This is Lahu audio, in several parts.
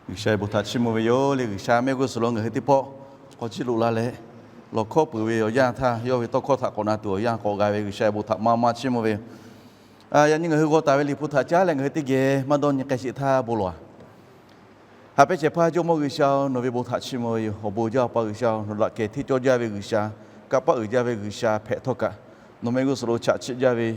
G'uiˬsha ve bon htaꞈ chiˇ mvuh ve yoˬ le. G'uiˬsha mehˆ g'uˇ suhˍ lo ngaˬ hui teˇ pawˆ k'awꞈ chiˇ loꞈ la leh, lawˬ hkawˇ peuˬ ve awˬ yanˇ htaˇ yawˇ ve tawˇ hkawˇ htaꞈ k'awꞈ na tuˬ awˬ yanˇ k'awꞈ g'a ve G'uiˬsha ve bon htaꞈ maˇ maˇ chiˇ mvuh ve yoˬ. Yaꞈ nyi ngaˬ hui g'aw taˍ ve liꞈ hpu htaꞈ caˉ leh ngaˬ hui teˇ geh maˇ dawˇ nyi k'ai sheˍ htaˇ bon lawˬ-a. Haꞈ pehˇ shehˍ hpaˇ Jawˇmawˇ G'uiˬsha-oˬ, nawˬ ve bon htaꞈ chiˇ mvuh ve yoˬ. Awˬ bon jaˇ Awˬ pa G'uiˬsha-oˬ, nawˬ laꞈ kehˬ hteˇ cawˇ jaˇ ve G'uiˬsha, kanˇ paˆ uiˍ jaˇ ve G'uiˬsha hpehꞈ htawˇ kaꞈ, nawˬ mehˆ g'uˇ suhˍ lo chaꞈ chiˆ jaˇ ve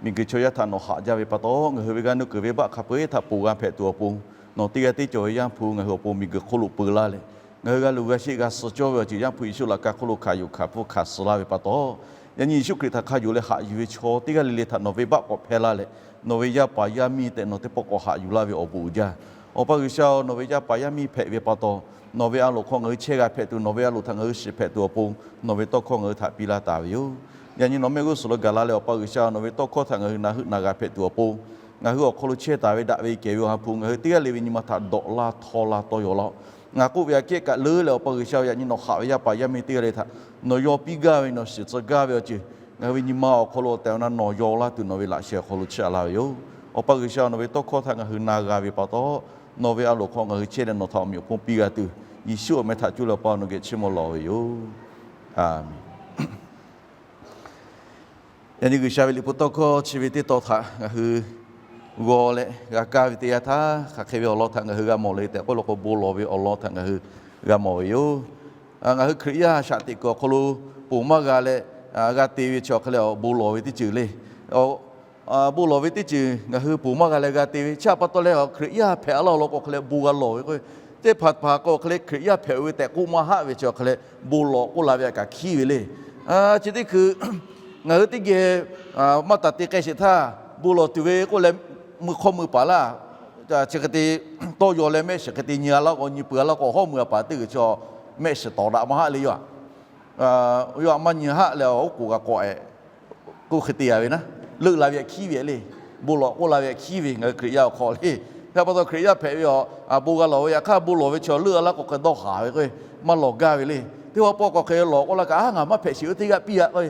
miˬguiˬ chaw yaˇ htaꞈ nawˬ haꞈ jaˇ ve pa taw, ngaˬ hui ve g'aˇ nuˇ kuiˬ venˇbaˆ hk'a peu-eˬ htaꞈ ponˬ g'a hpehꞈ tuˬ awˬ pon, nawˬ teˇ g'aˇ tiˉ cawˬ ve Yaˇ hpu ngaˬ hui awˬ pon miˬguiˬ hk'oˆ lo peu laˇ leh, ngaˬ hui g'a luˬ g'a sheˆ g'a suh cawˇ ve awˬ ceuˬ Yaˇ hpu Yeˍsuˆ laꞈ ka hk'oˆ lo hkanˍ yuˬ hkanˍ hpfuhˇ hkanˍ suh laˇ ve pa taw, yaꞈ nyi Yeˍsuˆ Hkriꞈ htaꞈ hk'a yonˍ leh haꞈ yuˬ ve chaw teˇ g'aˇ le le htaꞈ nawˬ venˇbaˆ k'awꞈ hpehˇ laˇ leh, nawˬ ve yaˇ paˍ yaˇ miˇ tehꞈ nawˬ teˇ pawˆ k'awꞈ haꞈ yuˬ laˇ ve awˬ bon uiˍ jaˇ. Awˬ pa G'uiˬsha-oˬ, nawˬ ve yaˇ paˍ yaˇ miˇ hpehꞈ ve pa taw, nawˬ ve a loˍ hk'aw ngaˬ hui chehˇ g'a hpehꞈ tuˬ, nawˬ ve a loˍ htaꞈ ngaˬ hui shiˍ hpehꞈ tuˬ awˬ pon, nawˬ ve tawˇ hkawˇ ngaˬ hui htaꞈ piˇ laˇ taˍ ve yoˬ. Yaꞈ nyi nawˬ mehˆ g'uˇ suhˍ lo gaˬ la leh Awˬ pa G'uiˬsha, nawˬ ve tawˇ hkawˇ htaꞈ ngaˬ hui na heuˆ na g'a hpehꞈ tuˬ awˬ pon, ngaˬ hui awˬ hk'aw lo chehˇ taˍ ve daꞈ ve kehˬ ve Awˬ ha hpu ngaˬ hui teˇ g'aˇ le ve nyi ma htaꞈ dawꞈ laˇ htaw laˇ tawˇ yaw laˇ-oˆ. Ngaˬ k'oˆ ve aꞈ kehˉ kaꞈ leuˉ leh Awˬ pa G'uiˬsha-oˬ, yaꞈ nyi nawˬ haꞈ ve yaˇ paˍ yaˇ miˇ teˇ g'aˇ le htaꞈ nawˬ yaw piˇ gaˇ ve, nawˬ shiˍ tcuh gaˇ ve awˬ ceuˬ ngaˬ hui ve nyi ma awˬ hk'aw lo tehꞈ na nawˬ yaw laˇ tuˬ nawˬ ve laꞈ sheh awˬ hk'aw lo chiˇ aꞈ laˇ ve yoˬ. Awˬ pa G'uiˬsha, nawˬ ve tawˇ hkawˇ htaꞈ ngaˬ hui na g'a ve pa taw, nawˬ ve a loˍ hk'aw ngaˬ hui chehˇ leh nawˬ htaꞈ awˬ meꞈ awˬ hponˇ piˇ g'a tuˬ, Yeˍsuˆ awˬ meh htaꞈ cuˇ leh Awˬ pa nawˬ geh chiˇ mvuh lawˬ ve yoˬ. Aˬ menˍ. Yaꞈ nyi G'uiˬsha ve liꞈ hpu tawˇ hkawˇ chi ve teˇ tawn htaꞈ ngaˬ hui g'aw leh g'a kaˇ ve teˇ yanˇ htaˇ, hk'aˬ hk'e ve awˬ lawn htaꞈ ngaˬ hui g'a mawˬ le tehꞈ k'oˆ lo k'o, bon lawˬ ve awˬ lawn htaꞈ ngaˬ hui g'a mawˬ ve yoˬ. Ngaˬ hui Hkriꞈ yaˇ shaꞈ teꞈ kuiˬ awˬ hk'aw lo ponˬ maˇ g'a leh g'a te ve chi awˬ hk'e leh bon lawˬ ve teˇ ceuˬ le. Bon lawˬ ve teˇ ceuˬ ngaˬ hui ponˬ maˇ g'a leh g'a te ve chi htaꞈ pa taw leh, Hkriꞈ yaˇ hpehꞈ laˇ awˬ lawn k'o hk'e leh bon g'a lawˬ ve k'o, teˇ hpaˍ hpaˍ k'o hk'e leh Hkriꞈ yaˇ hpehꞈ ve tehꞈ k'oˆ maˇ haˆ ve chi awˬ hk'e leh bon lawˬ k'oˆ la ve aꞈ kaꞈ hkiˉ ve le. Chi teˇ hkui ngaˬ hui teˇ geh maˇ taˍ te k'ai sheˍ htaˇ, bon lawˬ tuˬ ve k'oˆ leh mui hk'awˇ mui paˍ laˇ, chi hk'e te tawˇ yaw leh mehˆ shiˍ hk'e te nyi a laˇ k'o, nyi peuˬ a laˇ k'o, hawˉ mui a paˍ teˇ g'uiˬ chi mehˆ shiˍ tawˍ daꞈ maˇ haˆ le yoˬ. Yawˇ aꞈ maˇ nyi haˆ leh oˉ k'oˍ g'a k'awꞈ-e k'oˆ hk'e te a ve naˉ, leuˆ la ve aꞈ hkiˉ ve le. Bon lawˬ k'oˆ la ve aꞈ hkiˉ ve ngaˬ hui Hkriꞈ yaˇ awˬ hk'aw le. Chi pa taw Hkriꞈ yaˇ hpehꞈ ve awˬ bon g'a lawˬ ve yaꞈ hk'aˇ, bon lawˬ ve chi leuˆ a laˇ k'o hk'e dawˇ haˍ ve k'o, maˇ lawˬ gaˇ ve le. Teˇ pawˆ k'awꞈ hk'e lawˬ k'oˆ laˇ kaꞈ, a, ngaˬ maˇ hpehꞈ shiˍ oˇ teˇ g'aˇ piˇ aꞈ k'o,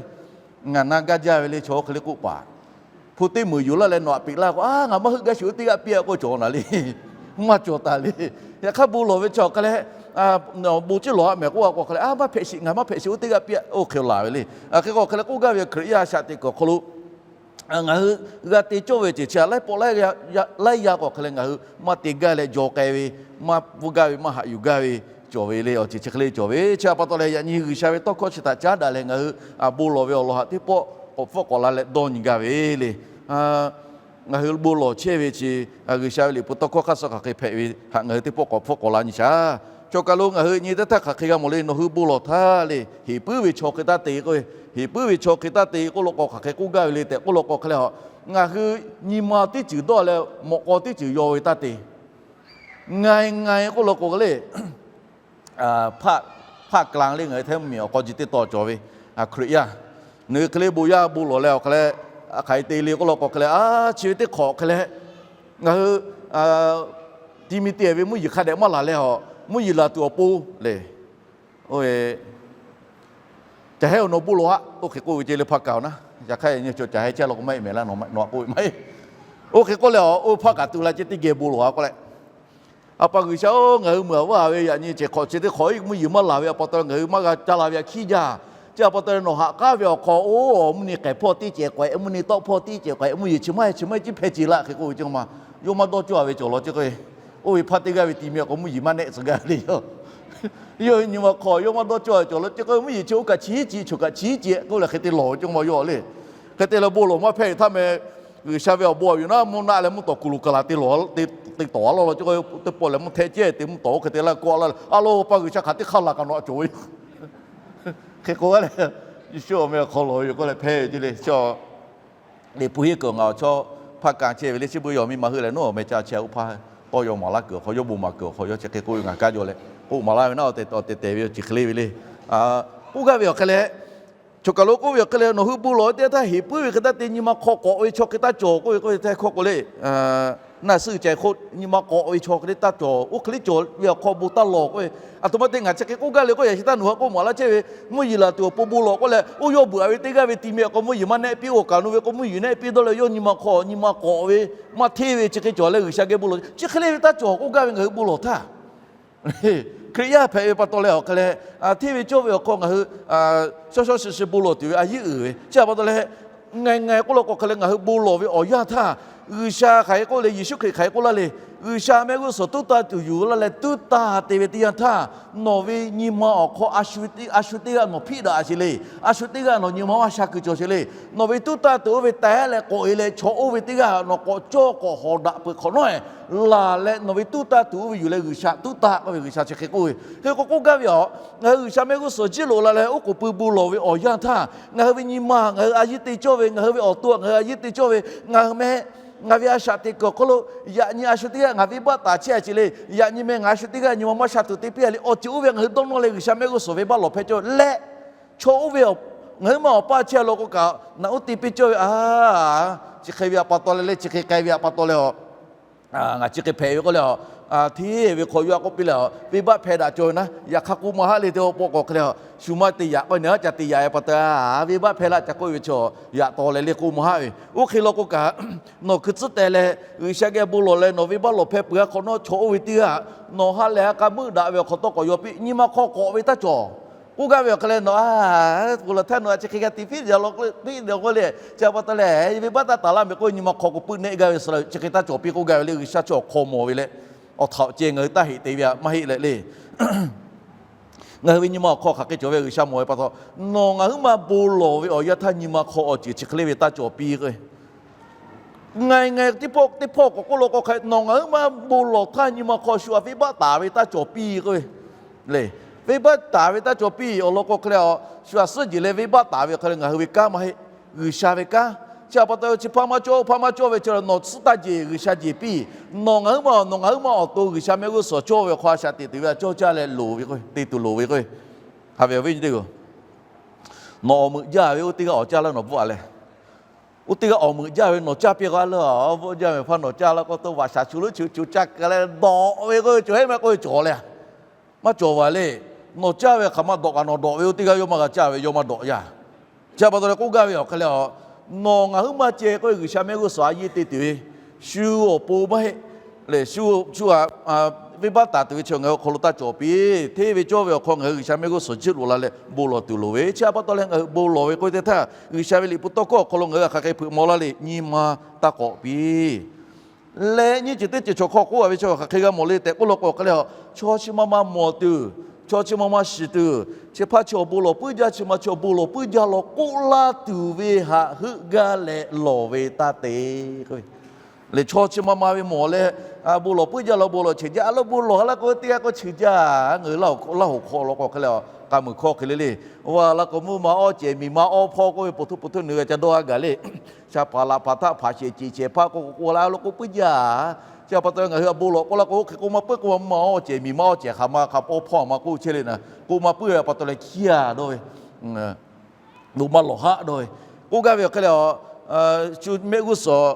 ngaˬ na gaˇ jaˇ ve le. Chaw oˇ hk'e le k'oˆ paˍ hpu teˇ meunˍ yuˬ laˇ leh nawˬ aꞈ peꞈ laˇ k'o, a, ngaˬ maˇ heuˆ gaˇ shiˍ oˇ teˇ g'aˇ piˇ aꞈ k'oˆ cawˬ naˍ le. Maˇ cawˬ taˍ le. Yaꞈ hk'aˇ bon lawˬ ve chi awˬ hk'e leh, bon ciˇ lawˬ a mehˍ k'oˆ a k'o hk'e leh, a, maˇ hpehꞈ shiˍ, ngaˬ maˇ hpehꞈ shiˍ oˇ teˇ g'aˇ piˇ aꞈ, oˇ hk'e lawˬ ve le. Hk'e k'o hk'e leh k'oˆ gaˇ ve Hkriꞈ yaˇ shaꞈ teꞈ kuiˬ awˬ hk'aw lo ngaˬ hui g'a te cawˇ ve ceuˬ chi htaꞈ laiˉ pawˆ laiˉ yaˇ k'o hk'e leh ngaˬ hui maˇ te gaˇ leh jaw k'ai ve, maˇ pfuhˇ gaˇ ve, maˇ haꞈ yuˬ gaˇ ve cawˬ ve le. Awˬ ceuˬ chi hk'e le cawˬ ve chi htaꞈ pa taw leh, yaꞈ nyi G'uiˬsha ve tawˇ hkawˇ chi htaꞈ caˉ daꞈ leh ngaˬ hui bon lawˬ ve awˬ lawn htaꞈ teˇ pawˆ k'awꞈ hpfuhˆ k'awꞈ la leh dawˇ nyi gaˇ ve le. Ngaˬ hui bon lawˬ chehˇ ve chi G'uiˬsha ve liꞈ hpu tawˇ hkawˇ hk'aˇ suh hk'aˬ hk'e hpehꞈ ve htaꞈ ngaˬ hui teˇ pawˆ k'awꞈ hpfuhˆ k'awꞈ la nyi shaˍ. Chaw kaˬ lo ngaˬ hui nyi teˇ htaˇ hk'aˬ hk'e g'a mawˬ le, nawˬ hui bon lawˬ htaˇ le, heˍ puiˉ ve chaw hk'e taˇ te k'o, heˍ puiˉ ve chaw hk'e taˇ te k'oˆ lo k'o hk'aˬ hk'e k'oˆ gaˇ ve le tehꞈ k'oˆ lo k'o hk'e leh, ngaˬ hui nyi ma teˇ ceuˬ dawˇ leh mawꞈ k'aw teˇ ceuˬ yaw ve taˇ te. Ngai ngai k'oˆ lo k'o le, hpaˆ k'lanˇ le ngaˬ hui hteˇ mvuhˇmiˬ awˬ k'aw ji teˇ tawn cawˬ ve Hkriꞈ yaˇ, ngaˬ hui hk'e le bon yaˇ bon lawˬ leh awˬ hk'e leh, hk'aˬ hk'e te le k'oˆ lo k'o hk'e leh, a, chi ve teˇ hk'awꞈ hk'e leh ngaˬ hui ti mi te ve mvuhˇ yeˬ hk'a dehꞈ maˇ laˬ leh a, mvuhˇ yeˬ laˬ tuˬ awˬ pon le. Oˇ ve, caˬ hehˉ-oˬ, nawˬ bon lawˬ-aꞈ, oˇ hk'e k'oˆ ve ce le hpaˇ kaꞈ-oˬ naˉ. Yaꞈ hk'aˇ nyi caˬ hehˉ chehˇ law k'o maˇ heˆ mehˍ laˇ, nawˬ k'oˆ ve maˇ heˆ. Oˇ hk'e k'oˆ leh a, oˇ hpaˇ kaꞈ tu la ce teˇ geh bon lawˬ-a k'oˆ leh, A pa G'uiˬsha-oˬ, ngaˬ hui meuꞈ aꞈ vaˇ ve yaꞈ nyi cehˬ hk'awꞈ chi teˇ hk'awꞈ mvuhˇ yeˬ maˇ laˬ ve a pa taw ngaˬ hui maˇ g'a ca la ve aꞈ hkiˉ jaˇ. Chi a pa taw leh nawˬ haꞈ k'aˉ ve awˬ hk'aw, oˇ, mvuhˇ naw hk'ehˍ hpawˇ tiˉ cehˬ k'awehꞈ, mvuhˇ naw tawˆ hpawˇ tiˉ cehˬ k'awehꞈ, mvuhˇ yeˬ chi maˇ heˆ chi maˇ heˆ ciˉ hpehˇ ce laˇ hk'e k'oˆ ve ce ma, yawˇ maˇ dawˇ cawˇ a ve cawˬ law ce k'o, oˇ ve hpaˇ teˇ g'aˇ ve ti mi a k'o mvuhˇ yeˬ maˇ nehˆ tcuh gaˇ ve le yoˬ. Yawˇ ve nyi ma hk'aw yawˇ maˇ dawˇ cawˇ a ve cawˬ law ce k'o, mvuhˇ yeˬ chi oˇ kaꞈ chiˉ ce, choˬ kaꞈ chiˉ ce k'oˆ leh hk'e te lawˬ ve ce ma yawˇ le. Hk'e te leh bon lawˬ maˇ hpehˇ ve htaˇ meh, G'uiˬsha ve awˬ bon awˬ yuˬ naˉ mvuhˇ naˆ leh mvuhˇ tawˍ kuˬ loˬ kaˬ laˬ te lawˬ, te tawˍ a law law ce k'o, teˇ pawˆ leh mvuhˇ htehˆ cehˇ te mvuhˇ tawˍ oˇ hk'e te laˇ kawˆ laˇ, a lo, Awˬ pa G'uiˬsha hk'aˬ teˇ hk'aˇ laˬ kaꞈ nawˬ a cawˬ ve yoˬ. Hk'e k'oˆ leh, Yeˍsuˆ awˬ meh awˬ hk'aw lawˬ ve yoˬ k'oˆ leh hpehˇ ve ce le. Liꞈ hpu henˇ kuiˬ ngaˬ awˬ chawˇ hpaˇ ka chehˇ ve le, chi beuꞈ yaw miˇ ma heuˆ leh nawˉ awˬ meh ca chehˇ oˇ hpaˇ tawˇ yaw maˍ laˇ kuiˬ awˬ hk'aw, yawˇ bon maˍ kuiˬ awˬ hk'aw yawˇ chi hk'e k'oˆ ve ngaˬ kaˇ jaw leh k'oˆ maˍ laˇ ve naˉ, awˬ tehˬ te ve yoˬ, chi hk'e le ve le. K'oˆ gaˇ ve awˬ hk'e leh, choˬ kaˬ lo k'oˆ ve awˬ hk'e leh, nawˬ hui bon lawˬ ve teˇ htaˇ heˍ puiˉ ve hk'e taˇ te, nyi ma hk'aw k'awꞈ ve chaw hk'e taˇ cawˬ k'oˆ ve k'oˆ ve teˇ hkawˇ k'o le, Naˆ suhˆ ca e hk'oˆ nyi ma k'awꞈ ve chaw hk'e le taˇ cawˬ. Oˇ hk'e le cawˬ ve awˬ hk'aw bon taˇ lawˬ k'oˆ ve, aˬ htoꞈ ma te ngaˬ chi hk'e k'oˆ gaˇ le k'oˆ, yaꞈ chi taˇ nawˬ hui k'oˆ maˍ laˇ chehˇ ve, mvuhˇ yeˬ laˬ tuˬ awˬ pon bon lawˬ k'oˆ leh, oˇ yawˇ beuꞈ a ve teˇ g'aˇ ve ti mi awˬ k'o mvuhˇ yeˬ maˇ nehˆ piˇ, oˇ kaꞈ nu ve k'o mvuhˇ yeˬ nehˆ piˇ dawˇ leh, yawˇ nyi ma hk'aw nyi ma k'awꞈ ve, maˇ hteˇ ve chi hk'e cawˬ leh G'uiˬsha geh bon lawˬ. Chi hk'e le ve taˇ cawˬ k'oˆ gaˇ ve ngaˬ hui bon lawˬ htaˇ, Hkriꞈ yaˇ hpehꞈ ve pa taw leh awˬ hk'e leh, hteˇ ve cawˇ ve awˬ hk'aw ngaˬ hui shawˉ shawˉ shi shi bon lawˬ tuˬ ve a yiˉ uiˍ ve chi pa taw leh, ngaˬ ngaˬ k'oˆ law k'o hk'e leh ngaˬ hui bon lawˬ ve awˬ yanˇ htaˇ, G'uiˬsha hk'aˬ hk'e k'oˆ le, Yeˍsuˆ Hkriꞈ hk'aˬ hk'e k'oˆ laˇ le, G'uiˬsha mehˆ g'uˇ suhˍ tuˉ taˇ tuˬ yuˬ laˇ leh tuˉ taˇ te ve teˇ yanˇ htaˇ, nawˬ ve nyi ma awˬ hk'aw a shu teˇ g'aˇ nawˬ hpiˆ daꞈ sheˍ le. A shu teˇ g'aˇ nawˬ nyi ma maˇ sha kuiˬ cawˬ sheˍ le. Nawˬ ve tuˉ taˇ tuˬ oˇ ve taiˍ leh k'awꞈ e leh chaw oˇ ve teˇ g'aˇ nawˬ k'awꞈ cawˇ k'awꞈ hawˍ daꞈ peuˬ hk'awꞈ nawˉ e, laˬ leh nawˬ ve tuˉ taˇ tuˬ oˇ ve yuˬ leh G'uiˬsha tuˉ taˇ k'oˆ ve G'uiˬsha chi hk'e k'oˆ ve. Hk'e k'o k'oˆ gaˇ ve a, ngaˬ hui G'uiˬsha mehˆ g'uˇ suhˍ jiˇ loꞈ la leh oˉ k'oˍ pui bon lawˬ ve awˬ yanˇ htaˇ, ngaˬ hui ve nyi ma ngaˬ hui a yiˇ te cawˇ ve, ngaˬ hui ve awˬ to ngaˬ hui a yiˇ te cawˇ ve, ngaˬ hui meh ngaˬ ve a shaꞈ teꞈ kuiˬ awˬ hk'aw lo yaꞈ nyi a shu teˇ g'aˇ ngaˬ venˇbaˆ taˍ chehˇ a ce le. Yaꞈ nyi meh ngaˬ a shu teˇ g'aˇ nyi ma maˇ sha tuˬ te piˇ a le. Awˬ ceuˬ oˇ ve ngaˬ hui dawˇ nawˇ leh G'uiˬsha mehˆ g'uˇ suhˍ venˇbaˆ lawˬ hpehꞈ cawˇ leh, chaw oˇ ve ngaˬ huiˉ ma awˬ paˇ chehˇ a law k'o kaꞈ naꞈ uˉ te piˇ cawˇ ve a, chi hk'e ve a pa taw leh le, chi hk'e k'ai ve a pa taw leh a, ngaˬ chi hk'e hpehꞈ ve k'oˆ leh a, hteˇ ve hk'aw yaˇ k'oˆ piˇ leh a, venˇbaˆ hpehˇ daꞈ cawˇ ve naˉ, yaꞈ hk'aˇ k'oˆ maˇ haˆ le. Teˇ pawˆ k'awꞈ hk'e leh a, shu maˇ te yaꞈ k'oˆ ve naˉ, ca te yaꞈ ve pa taw, venˇbaˆ hpehˇ laˇ ca k'oˆ ve chaw yaꞈ taw leh le k'oˆ maˇ haˆ ve. Oˇ hk'e law k'o kaꞈ, nawˬ hkui tcuhˉ teh leh G'uiˬsha geh bon lawˬ leh nawˬ venˇbaˆ lawˬ hpehˇ peuˬ a hk'awꞈ nawˉ, chaw oˇ ve teˇ g'aˇ nawˬ ha lehˬ ha k'a meuˆ daꞈ ve awˬ hk'awꞈ tawˇ k'awꞈ yaw piˇ, nyi ma hk'aw k'awꞈ ve taˇ cawˬ. K'oˆ gaˇ ve awˬ hk'e leh nawˬ a, bon lawˬ htaˇ nawˬ a chi hk'e g'a te piˇ yaꞈ law k'o, piˇ yaꞈ k'oˆ le, chi pa taw leh venˇbaˆ taˇ taˍ laˇ meh k'oˆ, nyi ma hk'aw k'o puiˆ nehˆ gaˇ ve suh la ve chi hk'e taˇ cawˬ piˇ k'oˆ gaˇ ve le. G'uiˬsha chaw awˬ hk'aw mawˬ ve leh, awˬ htaꞈ awˬ ceh ngaˬ hui taˇ heꞈ te ve a maˇ heˆ leh le. Ngaˬ hui ve nyi ma awˬ hk'aw hk'aˬ hk'e cawˬ ve G'uiˬsha mawˬ ve pa taw, nawˬ ngaˬ huiˉ ma bon lawˬ ve awˬ yanˇ htaˇ nyi ma hk'aw awˬ ceuˬ chi hk'e le ve taˇ cawˬ piˇ k'o, ngaˬ ngaˬ teˇ pawˆ teˇ pawˆ k'awꞈ k'oˆ law k'o hk'e, nawˬ ngaˬ huiˉ ma bon lawˬ htaˇ nyi ma hk'aw shu aꞈ venˇbaˆ taˍ ve taˇ cawˬ piˇ k'o, le, venˇbaˆ taˍ ve taˇ cawˬ piˇ awˬ lawn k'o hk'e leh a, shu aꞈ suhˉ jeˬ leh venˇbaˆ taˍ ve awˬ hk'e leh ngaˬ hui ve kanˉ maˇ heˆ, G'uiˬsha ve kanˉ. Chi pa taw chi hpaˇ maˇ cawˇ, hpaˇ maˇ cawˇ ve chi nawˬ suhˉ taˇ jeˬ G'uiˬsha jeˬ piˇ. Nawˬ ngaˬ huiˉ ma nawˬ ngaˬ huiˉ ma awˬ to G'uiˬsha mehˆ g'uˇ suhˍ cawˇ ve awˬ hk'aw a shaꞈ teꞈ tuˬ ve a cawˇ caˇ leh loˍ ve k'o, te tuˬ loˍ ve k'o, haꞈ ve awˬ viˉ nyi teˇ hpaˍ, nawˬ awˬ meuꞈ jaˇ ve oˇ teˇ g'aˇ awˬ caˇ laˇ nawˬ bvuhˆ a leh, oˇ teˇ g'aˇ awˬ meuꞈ jaˇ ve nawˬ caˇ piˇ k'o a le, oˇ bvuhˆ jaˇ ve hpaˇ nawˬ caˇ laˇ k'o, to vaꞈ shaˍ shu lonˉ chi co caˇ ka leh dawꞈ ve k'o, cawˬ heˆ maˇ k'oˆ ve cawˬ le. Maˇ cawˬ vaˬ le. Nawˬ caˇ ve hk'aˬ ma dawꞈ kaꞈ nawˬ dawꞈ ve, oˇ teˇ g'aˇ yawˇ maˇ g'a caˇ ve yawˇ maˇ dawꞈ yaˇ. Chi pa taw leh k'oˆ gaˇ ve awˬ hk'e leh a, nawˬ ngaˬ huiˉ ma ceh k'oˆ ve G'uiˬsha mehˆ g'uˇ suhˍ a yiˇ te tuˬ ve, shu awˬ pon maˇ heˆ leh, shu shu a venˇbaˆ taˍ tuˬ ve chi ngaˬ hui awˬ hk'aw lo taˇ cawˬ piˇ. Hteˇ ve cawˇ ve awˬ hk'aw ngaˬ hui G'uiˬsha mehˆ g'uˇ suhˍ jiˇ loꞈ la leh bon lawˬ tuˬ loˍ ve. Chi pa taw leh ngaˬ hui bon lawˬ ve k'oˆ ve teˇ htaˇ, G'uiˬsha ve liꞈ hpu tawˇ hkawˇ awˬ hk'aw lo ngaˬ hui hk'aˬ hk'e hpeuꞈ maw laˇ le, nyi ma taˇ k'awꞈ piˇ leh, nyiˇ ceuˬ teˇ ceuˬ chaw hk'aw k'oˆ a ve chi hk'aˬ hk'e g'a mawˬ le tehꞈ k'oˆ law k'o hk'e leh a, chaw chi ma ma mawˬ tuˬ, chaw chi ma ma shiˍ tuˬ, chi hpaˇ chi awˬ bon lawˬ puiˉ jaˇ, chi ma chi awˬ bon lawˬ puiˉ jaˇ law k'oˆ laˇ tuˬ ve haꞈ heuˆ gaˇ leh lawˬ ve taˇ te. Leh chaw chi ma ma ve mawˬ leh, bon lawˬ puiˉ jaˇ law bon lawˬ cheuˬ jaˇ law bon lawˬ ha laˇ k'o teˇ g'aˇ k'o cheuˬ jaˇ, ngaˬ hui Laˇ hoꞈ hk'aw law k'o hk'e leh a, k'a muiˬ hkawˇ hk'e le le. Oˇ a laˇ k'o mvuhˇ ma awˇ cehˬ miˬ ma awˇ hpawˇ k'oˆ ve po htoˇ po htoˇ nu g'a ca dawˇ a gaˬ le. Sha hpaˍ laꞈ hpaˍ htaˆ hpaˍ shehˍ ceˬ shehˍ hpaˇ k'o k'o k'oˆ la lo k'oˆ puiˉ jaˇ. Chi pa taw ngaˬ hui a bon lawˬ k'oˆ laˇ k'o, oˇ hk'e k'oˆ maˇ puiˉ k'oˆ maˇ ma awˇ cehˬ miˬ ma awˇ cehˬ hk'aˬ ma hk'a awˇ hpawˇ a ma k'oˆ chehˇ le na, k'oˆ maˇ puiˉ ve pa taw leh hkiˇ a dawˇ ve, lo maˇ lawˬ haˆ dawˇ ve, k'oˆ gaˇ ve awˬ hk'e leh a, shu mehˆ g'uˇ suhˍ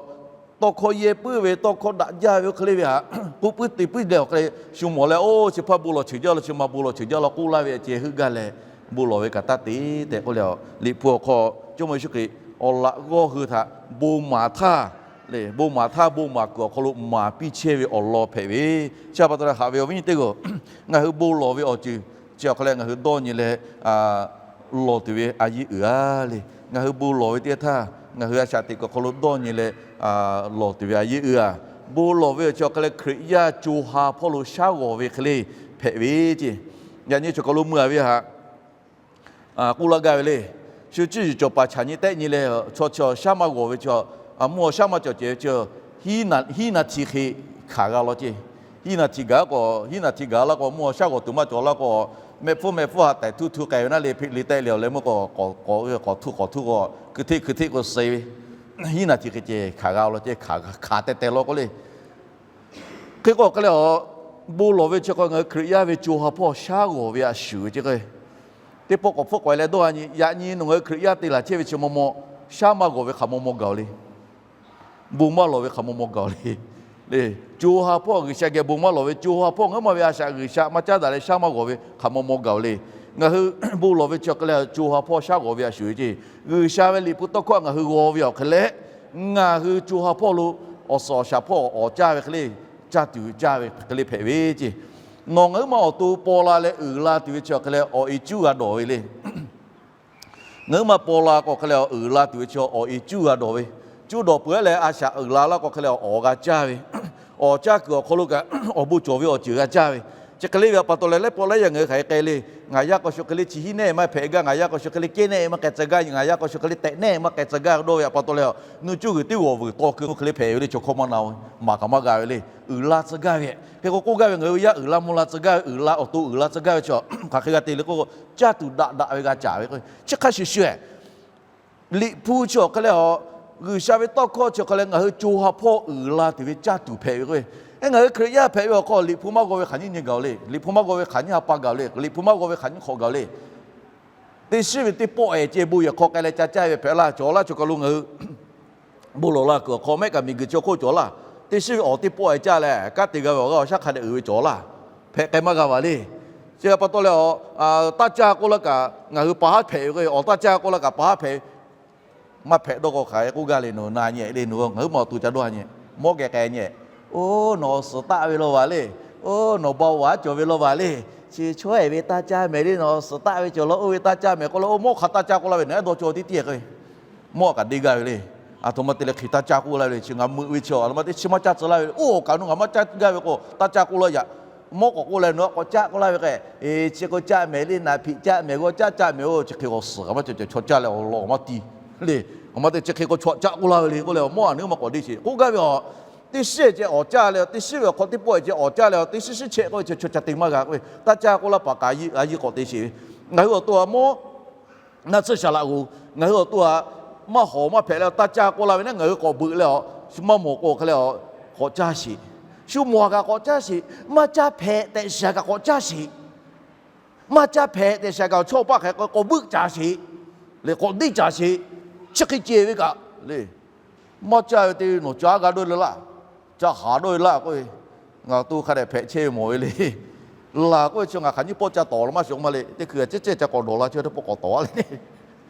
tawˇ hkawˇ yehˇ puiˉ ve tawˇ hkawˇ daꞈ jaˇ ve oˇ hk'e le ve haꞈ k'oˆ puiˉ te puiˉ leh awˬ hk'e leh shu mawˬ leh, oˇ chi hpaˇ bon lawˬ cheuˬ jaˇ law, chi ma bon lawˬ cheuˬ jaˇ law k'oˆ laˇ ve ceh heuˆ gaˇ leh bon lawˬ ve kaꞈ taˇ te tehꞈ k'oˆ leh a, Liꞈ hpu awˬ hk'aw Jawˇmawˇ Yeˍsuˆ Hkriꞈ awˬ laꞈ g'awˇ hui htaꞈ bon maˍ htaˇ, leh bon maˍ htaˇ bon maˍ kuiˬ awˬ hk'aw lo maˍ piˇ chehˇ ve awˬ lawn hpehꞈ ve. Chi pa taw leh haꞈ ve awˬ viˉ nyi teˇ hpaˍ, ngaˬ hui bon lawˬ ve awˬ ceuˬ chi awˬ hk'aw leh ngaˬ hui dawˇ nyi leh lawˬ tuˬ ve a yiˇ uiˍ a le. Ngaˬ hui bon lawˬ ve teˇ htaˇ ngaˬ hui a shaꞈ teꞈ kuiˬ awˬ hk'aw lo dawˇ nyi leh lawˬ tuˬ ve a yiˇ uiˍ a. Bon lawˬ ve awˬ chi awˬ hk'aw leh Hkriꞈ yaˇ co ha hpawˇ lo shaˉ g'awˬ ve hk'e le hpehꞈ ve ce. Yaꞈ nyi chaw hk'aw lo mui a ve haꞈ k'oˆ laˇ gaˇ ve le. Shu cuˇ yiˍ cawˬ paˍ chaꞈ nyi tehˆ nyi leh, chaw chi shaˉ maˇ g'awˬ ve chi, mvuhˇ haw shaˉ maˇ cawˬ cehˬ ve chi, hiˉ naˍ hti hk'e hkanˍ g'a law ce. Hiˉ naˍ hti gaˬ k'o, hiˉ naˍ hti gaˬ laˇ k'o mvuhˇ haw shaˉ g'awˬ tuˬ maˇ cawˬ laˇ k'o, mehˆ hpfuhˇ mehˆ hpfuhˇ ha tehꞈ htuˇ htuˇ k'ai ve naˉ le, hpeꞈ le tehˆ le awˬ leh meuˇ k'o, k'awꞈ k'awꞈ k'awꞈ htuˇ k'awꞈ htuˇ k'o, hkui hteˆ hkui hteˆ k'o suh ve, hiˉ naˍ hti hk'e ceh hkanˍ g'a law ce, hkanˍ teh teh law k'o le. Hk'e k'o hk'e leh a, bon lawˬ ve chi hk'aw ngaˬ hui Hkriꞈ yaˇ ve co ha hpawˇ shaˉ g'awˬ ve a shuˍ ve ce k'o, teˇ pawˆ k'awꞈ hpfuhˆ k'awꞈ e leh dawˇ a nyi. Yaꞈ nyi nawˬ ngaˬ hui Hkriꞈ yaˇ te laˬ chehˇ ve chi maw maw, shaˉ maˇ g'awˬ ve hk'aˬ maw maw gaˬ le. Bon maˇ lawˬ ve hk'aˬ maw maw gaˬ le. co ha hpawˇ G'uiˬsha geh bon maˇ lawˬ ve, co ha hpawˇ ngaˬ huiˉ ma ve a shaꞈ G'uiˬsha maˇ caˉ daꞈ leh shaˉ maˇ g'awˬ ve hk'aˬ maw maw gaˬ le. Ngaˬ hui bon lawˬ ve chi awˬ hk'e leh co ha hpawˇ shaˉ g'awˬ ve a shuˍ ve ceˇ. G'uiˬsha ve Liꞈ hpu tawˇ hkawˇ ngaˬ hui g'aw ve awˬ hk'e leh, ngaˬ hui co ha hpawˇ lo awˬ suhˍ awˬ shaˍ hpawˇ awˬ caˇ ve hk'e le, caˇ tuˬ caˇ ve hk'e le hpehꞈ ve ceˇ. Nawˬ ngaˬ huiˉ ma awˬ to paw la leh uiˍ la tuˬ ve chi awˬ hk'e leh awˬ e cuˉ g'a dawˬ ve le. Ngaˬ huiˉ ma paw la k'o hk'e leh awˬ uiˍ la tuˬ ve chi awˬ e cuˉ g'a dawˬ ve. Cuˉ dawˬ peuˬ leh a shaꞈ uiˍ la laˇ k'o hk'e leh awˬ g'a caˇ ve. Awˬ caˇ kuiˬ awˬ hk'aw lo kaꞈ awˬ bon cawˬ ve awˬ ceuˬ g'a caˇ ve. Chi hk'e le ve pa taw leh lehˉ pawˆ lehˉ yaˇ ngaˬ hui hk'aˬ hk'e k'ai le. Ngaˬ yaˇ k'aw shu hk'e le chi hiˉ nehˆ maˇ hpehꞈ gaˇ, ngaˬ yaˇ k'aw shu hk'e le kehˉ nehˆ maˇ k'ai tcuh gaˇ, ngaˬ yaˇ k'aw shu hk'e le tehꞈ nehˆ maˇ k'ai tcuh gaˇ dawˇ ve pa taw leh, nuˇ cuˇ g'uiˬ teˇ g'awˬ vuiˬ taw keu k'o hk'e le hpehꞈ ve le. Chaw hkawˇ maˇ na-o, maˍ kaꞈ maˇ g'a ve le. Uiˍ la tcuh gaˇ ve, hk'e k'o k'oˆ gaˇ ve ngaˬ hui yaˇ uiˍ la mvuh la tcuh gaˇ ve, uiˍ la awˬ to uiˍ la tcuh gaˇ ve chi hk'aˬ hk'e g'a te le k'o, caˇ tuˬ daꞈ daꞈ ve g'a caˍ ve k'o, chi hk'a shuˍ shuˍ Liꞈ hpu chi awˬ hk'e leh a, G'uiˬsha ve tawˇ hkawˇ chi awˬ hk'e leh ngaˬ hui co ha hpawˇ uiˍ la tuˬ ve caˇ tuˬ hpehꞈ ve k'o, ngaˬ hui Hkriꞈ yaˇ hpehꞈ ve awˬ hk'aw Liꞈ hpu maˇ g'aw ve hk'aˬ nyiˇ nyi gaˬ-oˬ le. Liꞈ hpu maˇ g'aw ve hk'aˬ nyiˇ ha pa gaˬ-oˬ le. Liꞈ hpu maˇ g'aw ve hk'aˬ nyiˇ hk'awꞈ gaˬ-oˬ le. Teˇ shiˉ ve teˇ pawˆ ehˍ ceh bon yehˬ hk'aw k'ai leh ca caˇ ve hpehꞈ laˇ. Cawˬ laˇ chaw kaˬ lo ngaˬ hui bon lawˬ la kuiˬ awˬ hk'aw mehˆ kaꞈ miˬguiˬ chi awˬ hk'oˆ cawˬ laˇ. Teˇ shiˉ ve awˬ teˇ pawˆ ehˍ caˇ leh kanˉ te g'a ve awˬ g'aˇ awˬ shaˉ hk'a dehꞈ uiˍ ve cawˬ laˇ. Hpehꞈ k'ai maˇ g'a va le. Chi pa taw leh a, taˇ caˇ k'oˆ laˇ kaꞈ ngaˬ hui pa haˉ hpehꞈ ve k'o, awˬ taˇ caˇ k'oˆ laˇ kaꞈ pa haˉ hpehꞈ maˇ hpehꞈ dawˇ k'o hk'aˬ hk'e k'oˆ gaˇ le. Nawˬ na nyehˬ le, nawˬ ngaˬ huiˉ ma awˬ to ca dawˇ ha nyehˬ, mawˇ geh k'ai nyehˬ. Oˇ, nawˬ awˬ suhˍ taˆ ve law vaˬ le. Oˇ, nawˬ ba vaˉ cawˬ ve law vaˬ le. Chi chaw ehˍ ve taˇ caˇ mehˍ le, nawˬ awˬ suhˍ taˆ ve cawˬ law oˇ ve taˇ caˇ mehˍ k'oˆ leh, oˇ mawˇ hk'aˬ taˇ caˇ k'oˆ laˇ ve nawˬ ehˉ dawˇ cawˇ tiˉ tiˉ k'o, mawˇ kaꞈ deˇ gaˇ ve le. Aˬ htoꞈ ma te leh hk'e taˇ caˇ k'oˆ laˇ ve le. Chi ngaˬ meuꞈ ve chi a ma te chi maˇ caˇ tcuh laˇ ve le. Oˇ, awˬ kaꞈ nawˬ ngaˬ maˇ caˇ gaˇ ve k'o taˇ caˇ k'oˆ laˇ yaꞈ. Mawˇ k'awꞈ k'oˆ leh nawˬ a k'awꞈ caˇ k'oˆ laˇ ve k'o, eˬ, chi k'o caˇ mehˍ le, naˍ hpiꞈ caˇ mehˍ, g'awˇ caˇ caˇ mehˍ-oˬ, chi hk'e awˬ suhˍ kaꞈ maˇ cawˬ cawˬ chaw caˇ leh awˬ lawn maˇ ti le. Awˬ ma te chi hk'e k'o chaw caˇ k'oˆ laˇ ve le k'oˆ leh, mawˇ a nawˬ huiˉ ma k'awꞈ deˇ sheˍ k'oˆ gaˇ ve a. Teˇ shiˉ ceh awˬ caˇ leh, teˇ shiˉ ve awˬ hk'aw teˇ pawˆ ceh awˬ caˇ leh, teˇ shiˉ shiˉ chehˇ k'oˆ ve chi chaw ca te maˇ g'a k'oˆ ve, taˇ caˇ k'oˆ laˇ paˍ kaꞈ a yiˇ k'awꞈ te sheˍ ve. Ngaˬ hui awˬ to a mawˇ naˆ tsuhˇ shaˍ laꞈ g'oˍ, ngaˬ hui awˬ to a maˇ hawˍ maˇ hpehꞈ leh taˇ caˇ k'oˆ laˇ ve naˉ, ngaˬ hui k'awꞈ beuꞈ leh a, shu maˇ mawˬ k'o hk'e leh a, k'awꞈ caˇ sheˍ. Shu mawˬ kaꞈ k'awꞈ caˇ sheˍ. Maˇ caˇ hpehꞈ tehꞈ shiˍ kaꞈ k'awꞈ caˇ sheˍ. Maˇ caˇ hpehꞈ tehꞈ shiˍ kaꞈ awˬ chawˇ awˬ paˆ hk'e k'o k'awꞈ beuˆ caˍ sheˍ le, k'awꞈ deˇ caˍ sheˍ. Chi hk'e ceh ve kaꞈ le. Maˇ caˇ ve te nawˬ ca g'a dawˇ le laˇ, ca haˍ dawˇ le laˇ k'oˆ ve, ngaˬ awˬ to hk'a dehꞈ hpehꞈ chehˇ ve mawˬ ve le. Laˬ k'oˆ ve chi ngaˬ hk'aˬ nyiˇ pawˆ ca tawˍ la maˇ shiˍ k'o maˇ le. Teˇ hkui a cehˇ cehˇ ca k'awꞈ dawˬ la chi teˇ pawˆ k'awꞈ tawˍ a le.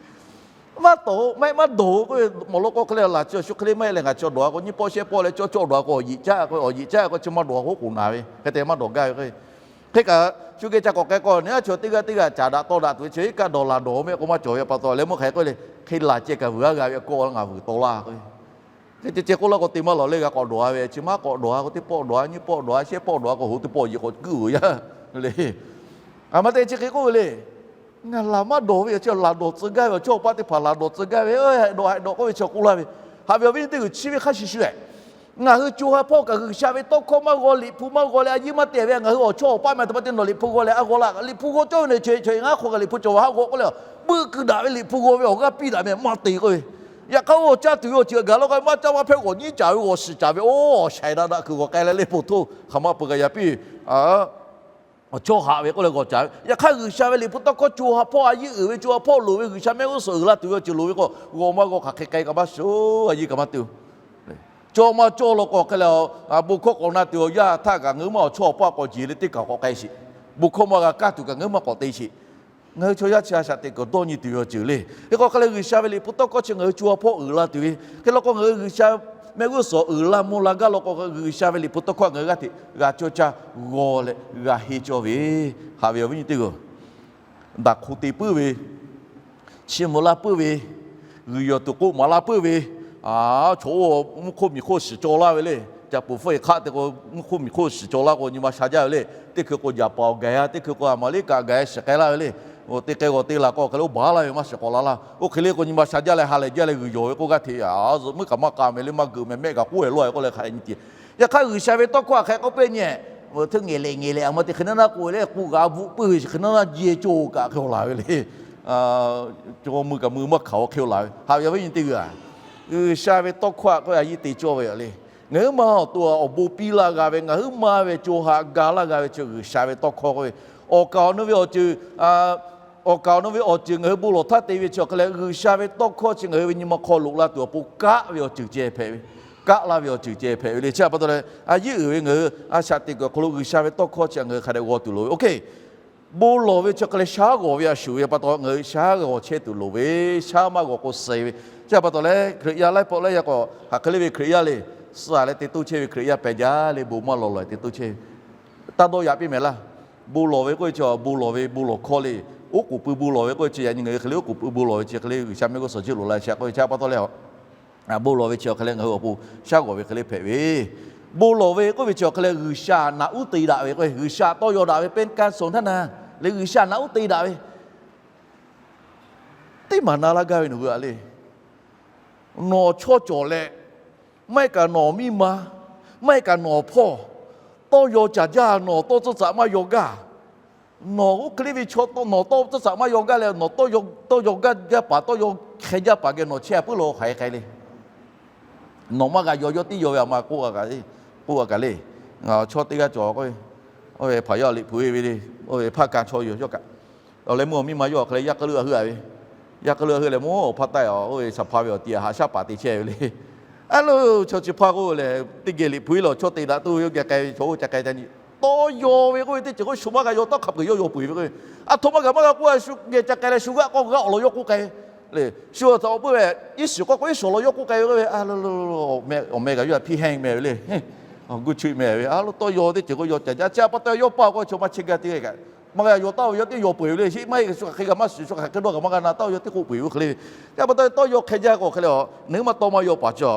Maˇ tawˍ maˇ maˇ dawˬ k'oˆ ve, mawˬ law k'o hk'e le laˬ chi a shu hk'e le maˇ heˆ leh ngaˬ chi dawˬ a k'o nyiˇ pawˆ shehˆ pawˆ leh cawˇ cawˇ dawˬ a k'o awˬ yeꞈ caˇ k'o, awˬ yeꞈ caˇ k'o chi maˇ dawˬ a k'o k'oˍ naˍ ve hk'e te maˇ dawˬ gaˇ ve k'o, hk'e kaꞈ shu geh ca k'awꞈ k'ai k'o, neˇ a chaw teˇ g'aˇ teˇ g'aˇ caˍ daꞈ taw daꞈ tuˬ ve chi iˉ kaˆ dawˬ laˬ dawˬ mehˆ k'o maˇ cawˬ ve pa taw leh mawˇ hk'aˬ hk'e k'oˆ le, hk'e laˬ ceh kaꞈ vuiˬ a g'a ve a kawˆ ngaˬ vuiˬ taw laˇ k'o, hk'e ceh ceh k'oˆ laˇ k'o te maˇ lawˬ le, g'a k'awꞈ dawˬ a ve chi maˇ k'awꞈ dawˬ a k'o teˇ pawˆ dawˬ a, nyiˇ pawˆ dawˬ a, shehˆ pawˆ dawˬ a k'o hoꞈ teˇ pawˆ yeꞈ k'awꞈ kuiˉ-oˬ yaˇ le. A ma te chi hk'e k'oˆ ve le. Ngaˬ laˬ maˇ dawˬ ve yoˬ, chi laˬ dawˬ tcuh gaˇ ve awˬ chawˇ awˬ paˆ teˇ hpaˍ laˬ dawˬ tcuh gaˇ ve, dawˬ haiˬ dawˬ k'oˆ ve chi k'oˆ laˇ ve. Haꞈ ve awˬ viˉ nyi teˇ g'uiˬ chi ve hk'a shuˍ shuˍ, ngaˬ hui co ha hpawˇ kaꞈ G'uiˬsha ve tawˇ hkawˇ maˇ g'aw, Liꞈ hpu maˇ g'aw leh a yiˇ maˇ te ve ngaˬ hui awˬ chawˇ awˬ paˆ meh a htoꞈ ma te nawˬ Liꞈ hpu g'aw leh a g'aw laˇ. Liꞈ hpu g'aw cawˇ ve ne, chaw e ngaˇ hk'aw kaꞈ Liꞈ hpu cawˬ ve haˆ g'aw k'oˆ leh, beuꞈ keu daꞈ ve Liꞈ hpu g'aw ve awˬ g'aˇ piˇ daꞈ meh maˇ te k'oˆ ve. Yaꞈ hk'aˇ oˇ caˇ tuˬ ve awˬ ceuˬ gaˬ law k'o maˇ caˇ maˇ hpehꞈ g'awˬ nyiˉ caˍ ve g'awˬ shiˍ caˍ ve oˇ shaiˍ daꞈ daꞈ kuiˬ g'awˬ k'ai leh le po htoˇ hk'aˬ ma peuˬ kaꞈ yaꞈ piˇ ve awˬ chawˇ haꞈ ve k'oˆ leh g'awˬ caˍ ve. Yaꞈ hk'aˇ G'uiˬsha ve Liꞈ hpu tawˇ hkawˇ co ha hpawˇ a yiˇ uiˍ ve, co ha hpawˇ loˍ ve, G'uiˬsha mehˆ g'uˇ suhˍ uiˍ la tuˬ ve awˬ ceuˬ loˍ ve k'o, g'aw maˇ g'aw hk'aˬ hk'e k'ai kaꞈ maˇ shuˍ, a yiˇ kaꞈ maˇ te-o. Cawˇ maˇ cawˇ law k'o hk'e leh, bon hkawˇ k'awꞈ na tuˬ awˬ yanˇ htaˇ kaꞈ ngaˬ hui maˇ awˬ chawˇ awˬ paˆ k'awꞈ jeˬ leh teˇ kaˬ k'awꞈ k'ai sheˍ. Bon hkawˇ maˇ g'a kaˇ tuˬ kaꞈ ngaˬ hui maˇ k'awꞈ te sheˍ. Ngaˬ hui chaw yaˇ chi a shaꞈ teꞈ kuiˬ dawˇ nyi tuˬ ve awˬ ceuˬ le. Hk'e k'o hk'e leh G'uiˬsha ve Liꞈ hpu tawˇ hkawˇ chi ngaˬ hui co ha hpawˇ uiˍ la tuˬ ve. Hk'e law k'o ngaˬ hui G'uiˬsha mehˆ g'uˇ suhˍ uiˍ la mvuh la gaˇ law k'o, G'uiˬsha ve Liꞈ hpu tawˇ hkawˇ ngaˬ hui g'aˇ hteꞈ g'a cawˇ caˇ g'aw leh g'a henˇ cawˇ ve, haꞈ ve awˬ viˉ nyi teˇ g'aˇ daꞈ hk'u te puiˉ ve, chiˇ mvuh laˇ puiˉ ve, g'uiˬ yawˬ tuˬ k'oˆ maˍ laˇ puiˉ ve, chaw oˇ mvuhˇ hk'oˆ miˬ hk'oˆ shiˍ cawˇ laˇ ve le. Caꞈ puˍ hpfuhˇ e hk'aˆ te k'o mvuhˇ hk'oˆ miˬ hk'oˆ shiˍ cawˇ laˇ k'o nyi ma sha jaˇ ve le. Teˇ hkui k'o jaˍ paˍ awˬ gaˬ a, teˇ hkui k'o a maˍ liˇ kaꞈ gaˬ a shiˍ k'ai laˇ ve le. Teˇ k'ai g'awˬ te laˬ k'o hk'e le oˇ baˬ laˇ ve maˇ shiˍ k'awꞈ la laˇ. Oˇ hk'e le k'o nyi ma sha jaˇ leh ha lehˬ jaˇ leh g'uiˬ yawˬ ve k'oˆ g'aˇ hteꞈ a zuhꞈ muiˉ kaꞈ maˇ k'a meh le maˇ geuꞈ meh mehˆ kaꞈ k'oˆ e lawˇ e k'oˆ leh hk'aˬ hk'e nyi te. Yaꞈ hk'aˇ G'uiˬsha ve tawˇ hkawˇ a hk'e k'oˆ piˇ nyi, hteˇ ngehˬ lehˬ ngehˬ lehˬ a ma te hk'e naˉ naˉ k'oˆ ve le, k'oˆ g'a bvuhꞈ puiˉ ve chi hk'e naˉ naˉ jehˇ cawˇ kaꞈ hk'e laˬ ve le. Caw mui kaꞈ mui maˇ hkanˍ a hk'e laˬ ve. Haꞈ ve awˬ viˉ nyi teˇ g'aˇ, G'uiˬsha ve tawˇ hkawˇ a k'oˆ a yiˇ te cawˇ ve le. Ngaˬ huiˉ ma awˬ to awˬ bon piˇ laˇ g'a ve, ngaˬ huiˉ ma ve co ha ga laˇ g'a ve chi G'uiˬsha ve tawˇ hkawˇ k'oˆ ve, awˬ kaˍ awˬ nu ve awˬ ceuˬ, awˬ kaˍ awˬ nu ve awˬ ceuˬ ngaˬ hui bon lawˬ htaˇ te ve chi awˬ hk'e leh G'uiˬsha ve tawˇ hkawˇ chi ngaˬ hui ve nyi ma hk'aw loꞈ la tuˬ awˬ pon kaˆ ve awˬ ceuˬ ceh hpehꞈ ve. taˆ laˇ ve awˬ ceuˬ ceh hpehꞈ ve le. Chi htaꞈ pa taw leh a yiˉ uiˍ ve ngaˬ hui a shaꞈ teꞈ kuiˬ awˬ hk'aw lo G'uiˬsha ve tawˇ hkawˇ chi htaꞈ ngaˬ hui hk'a dehꞈ g'aw tuˬ loˍ ve. Oˇ hk'e bon lawˬ ve chi awˬ hk'e leh shaˉ g'awˬ ve a shuˍ ve pa taw ngaˬ hui shaˉ g'awˬ chehˇ tuˬ loˍ ve, shaˉ maˇ g'awˬ k'o suh ve. Chi htaꞈ pa taw leh Hkriꞈ yaˇ laiˉ pawˆ laiˉ yaˇ k'o hk'aˬ hk'e le ve Hkriꞈ yaˇ le, suh leh te toˇ chehˇ ve Hkriꞈ yaˇ pehˬ jaˇ le, bon maˇ lawˬ lawˬ te toˇ chehˇ ve. Taˇ dawˇ yaꞈ piˇ mehˍ laˇ. Bon lawˬ ve k'oˆ ve chi bon lawˬ ve bon lawˬ hkawˇ le. Oˉ k'oˍ pui bon lawˬ ve k'oˆ ve chi yaꞈ nyi ngaˬ hui hk'e le oˉ k'oˍ pui bon lawˬ ve chi hk'e le G'uiˬsha mehˆ g'uˇ suhˍ jiˇ loꞈ la chi k'oˆ ve chi htaꞈ pa taw leh bon lawˬ ve chi awˬ hk'e leh ngaˬ hui awˬ pon shaˉ g'awˬ ve hk'e le hpehꞈ ve. Bon lawˬ ve k'oˆ ve chi awˬ hk'e leh G'uiˬsha naꞈ uˉ te daꞈ ve k'o, G'uiˬsha tawˇ yaw daꞈ ve เป็นการส่งทนา le, G'uiˬsha naꞈ uˉ te daꞈ ve teˇ maˬ na laˇ gaˇ ve nawˬ hui a le. Nawˬ chaw cawˬ leh, maˇ heˆ kaꞈ nawˬ miˇ ma, maˇ heˆ kaꞈ nawˬ hpawˇ, tawˇ yaw caˍ jaˇ, nawˬ tawˇ tcuhˇ tcaꞈ maˇ yaw gaˇ. Nawˬ oˇ hk'e le ve chaw, nawˬ tawˇ tcuhˇ tcaꞈ maˇ yaw gaˇ leh nawˬ tawˇ yaw gaˇ jaˇ paˍ, tawˇ yaw hk'e jaˇ paˍ geh nawˬ chehˇ a puiˉ lo hk'aˬ hk'e le. Nawˬ maˇ g'a yaw yawˇ tiˉ yaw ve a ma k'oˆ a kaꞈ le. Chaw teˇ g'aˇ cawˬ k'o, oˇ ve hpaˍ yaˇ liꞈ hpu e ve le, oˇ ve hpaˇ ka chaw yoˬ yawˇ kaꞈ. Awˬ leh meuˇ awˬ miˇ ma yawˇ awˬ hk'e leh yaˇ k'aˉ leuˆ a heuˆ a ve, yaˇ k'aˉ leuˆ a heuˆ leh mawˇ awˬ hpaˇ taiˇ a oˇ ve shaˍ hpa ve awˬ ti a haꞈ shaˉ paˍ te chehˇ ve le. A lo chaw chi hpaˇ k'oˆ leh teˇ geh liꞈ hpu e lawˬ chaw te daꞈ tuˬ ve oˇ geh k'ai ve chaw oˇ ca k'ai ta nyi. Tawˇ yaw ve k'oˆ ve teˇ ceuˬ k'o shu maˇ g'a yaw tawˇ hk'a peuˬ yawˇ yaw peu eˬ ve k'o, a htoꞈ ma gaˬ maˇ g'a k'oˆ a shu geh ca k'ai leh shu g'aˆ k'awˇ g'aˆ awˬ lawn yawˇ k'oˆ k'ai le. Shu awˬ htaꞈ awˬ puiˉ ve iˉ shiˍ k'awˇ k'o iˉ shiˍ awˬ lawn yawˇ k'oˆ k'ai ve k'oˆ ve, awˬ meh kaꞈ yawˇ htaꞈ hpiˇ hehnˇ meh ve le. Guˇ chuiˆ meh ve a lo tawˇ yaw teˇ ceuˬ k'o yaw caˍ jaˇ. Chi htaꞈ pa taw yawˇ paˇ k'o chaw maˇ chehˇ gaˇ teˇ g'aˇ kaꞈ maˇ g'a yaw taˍ ve yawˇ teˇ yaw peu eˬ ve le. Chi maˇ heˆ shu hk'aˬ hk'e g'a maˇ shiˍ, shu hk'aˬ hk'e dawˇ kaꞈ maˇ g'a na taˍ ve yawˇ teˇ k'oˆ peu eˬ ve hk'e le. Chi htaꞈ pa taw tawˇ yaw hk'e jaˇ k'o hk'e le a, nawˬ hui maˇ tawˇ maˇ yaw paˍ chi a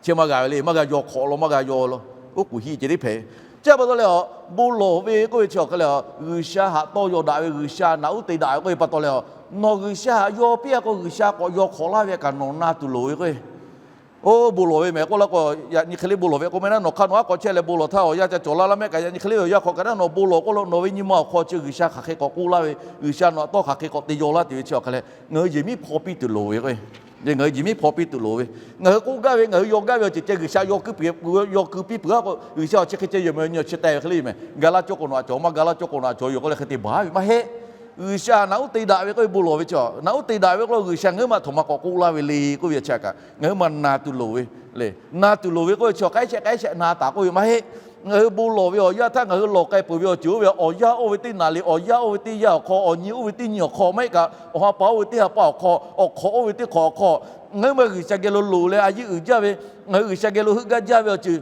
Chi maˇ g'a ve le, maˇ g'a yaw hk'awꞈ law, maˇ g'a yaw law, oˉ k'oˍ hiˆ ceh tiˉ hpehꞈ. Chi htaꞈ pa taw leh a, bon lawˬ ve k'oˆ ve chi awˬ hk'e leh a, G'uiˬsha htaꞈ tawˇ yaw daꞈ ve, G'uiˬsha naꞈ uˉ te daꞈ ve k'oˆ ve pa taw leh a, nawˬ G'uiˬsha htaꞈ yaw piˇ a k'o G'uiˬsha k'awꞈ yaw hk'awꞈ laˇ ve kaꞈ nawˬ na tuˬ loˍ ve k'o, oˇ bon lawˬ ve mehˍ k'oˆ laˇ k'o, yaꞈ nyi hk'e le bon lawˬ ve k'o meh naˉ nawˬ hk'aˇ nawˬ aˉ k'awꞈ chehˇ leh bon lawˬ htaˇ awˬ yanˇ ca cawˬ laˇ laˇ mehˆ kaꞈ yaꞈ nyi hk'e le awˬ yanˇ hk'aw kaꞈ naˉ nawˬ bon lawˬ k'oˆ lo nawˬ ve nyi ma awˬ hk'aw chi G'uiˬsha hk'aˬ hk'e k'awꞈ k'oˆ laˇ ve, G'uiˬsha nawˬ htaꞈ tawˇ hk'aˬ hk'e k'awꞈ te yaw laˇ tuˬ ve chi awˬ hk'e leh ngaˬ hui yehˬ miˉ hpaw piˇ tuˬ loˍ ve k'o, ngaˬ hui yehˬ miˉ hpaw piˇ tuˬ loˍ ve, ngaˬ hui k'oˆ gaˇ ve ngaˬ hui yaw gaˇ ve awˬ ceuˬ ceh G'uiˬsha yaw kuiˬ piˇ, yaw kuiˬ piˇ peuˬ a k'o G'uiˬsha awˬ chi hk'e ceh yehˬ mehˍ nyi awˬ chi teh ve hk'e le mehˍ. Ga laˇ cawˇ k'o nawˬ htaꞈ cawˬ, maˇ ga laˇ cawˇ k'o nawˬ htaꞈ cawˬ yoˬ k'oˆ leh hk'e te baˬ ve maˇ heˆ. G'uiˬsha naꞈ uˉ te daꞈ ve k'oˆ ve bon lawˬ ve chi, naꞈ uˉ te daꞈ ve k'oˆ lo G'uiˬsha ngaˬ hui ma htaꞈ ma k'awꞈ k'oˆ laˇ ve le k'oˆ ve chi kaꞈ ngaˬ hui ma na tuˬ loˍ ve le. Na tuˬ loˍ ve k'oˆ ve chi k'ai shehˆ k'ai shehˆ na taˍ k'oˆ ve maˇ heˆ. Ngaˬ hui bon lawˬ ve awˬ yanˇ htaˇ ngaˬ hui lawˬ k'ai peuˬ ve awˬ ceuˬ oˇ ve awˬ yanˇ oˇ ve teˇ naˍ liꞈ, awˬ yanˇ oˇ ve teˇ yanˇ awˬ hk'aw, awˬ nyi oˇ ve teˇ nyi awˬ hk'aw, maˇ heˆ kaꞈ awˬ ha pa oˇ ve teˇ ha pa awˬ hk'aw, awˬ hk'awꞈ oˇ ve teˇ hk'awꞈ awˬ hk'aw, ngaˬ hui ma G'uiˬsha geh lo loˍ leh a yiˉ uiˍ jaˇ ve, ngaˬ hui G'uiˬsha geh lo heuˆ gaˇ jaˇ ve awˬ ceuˬ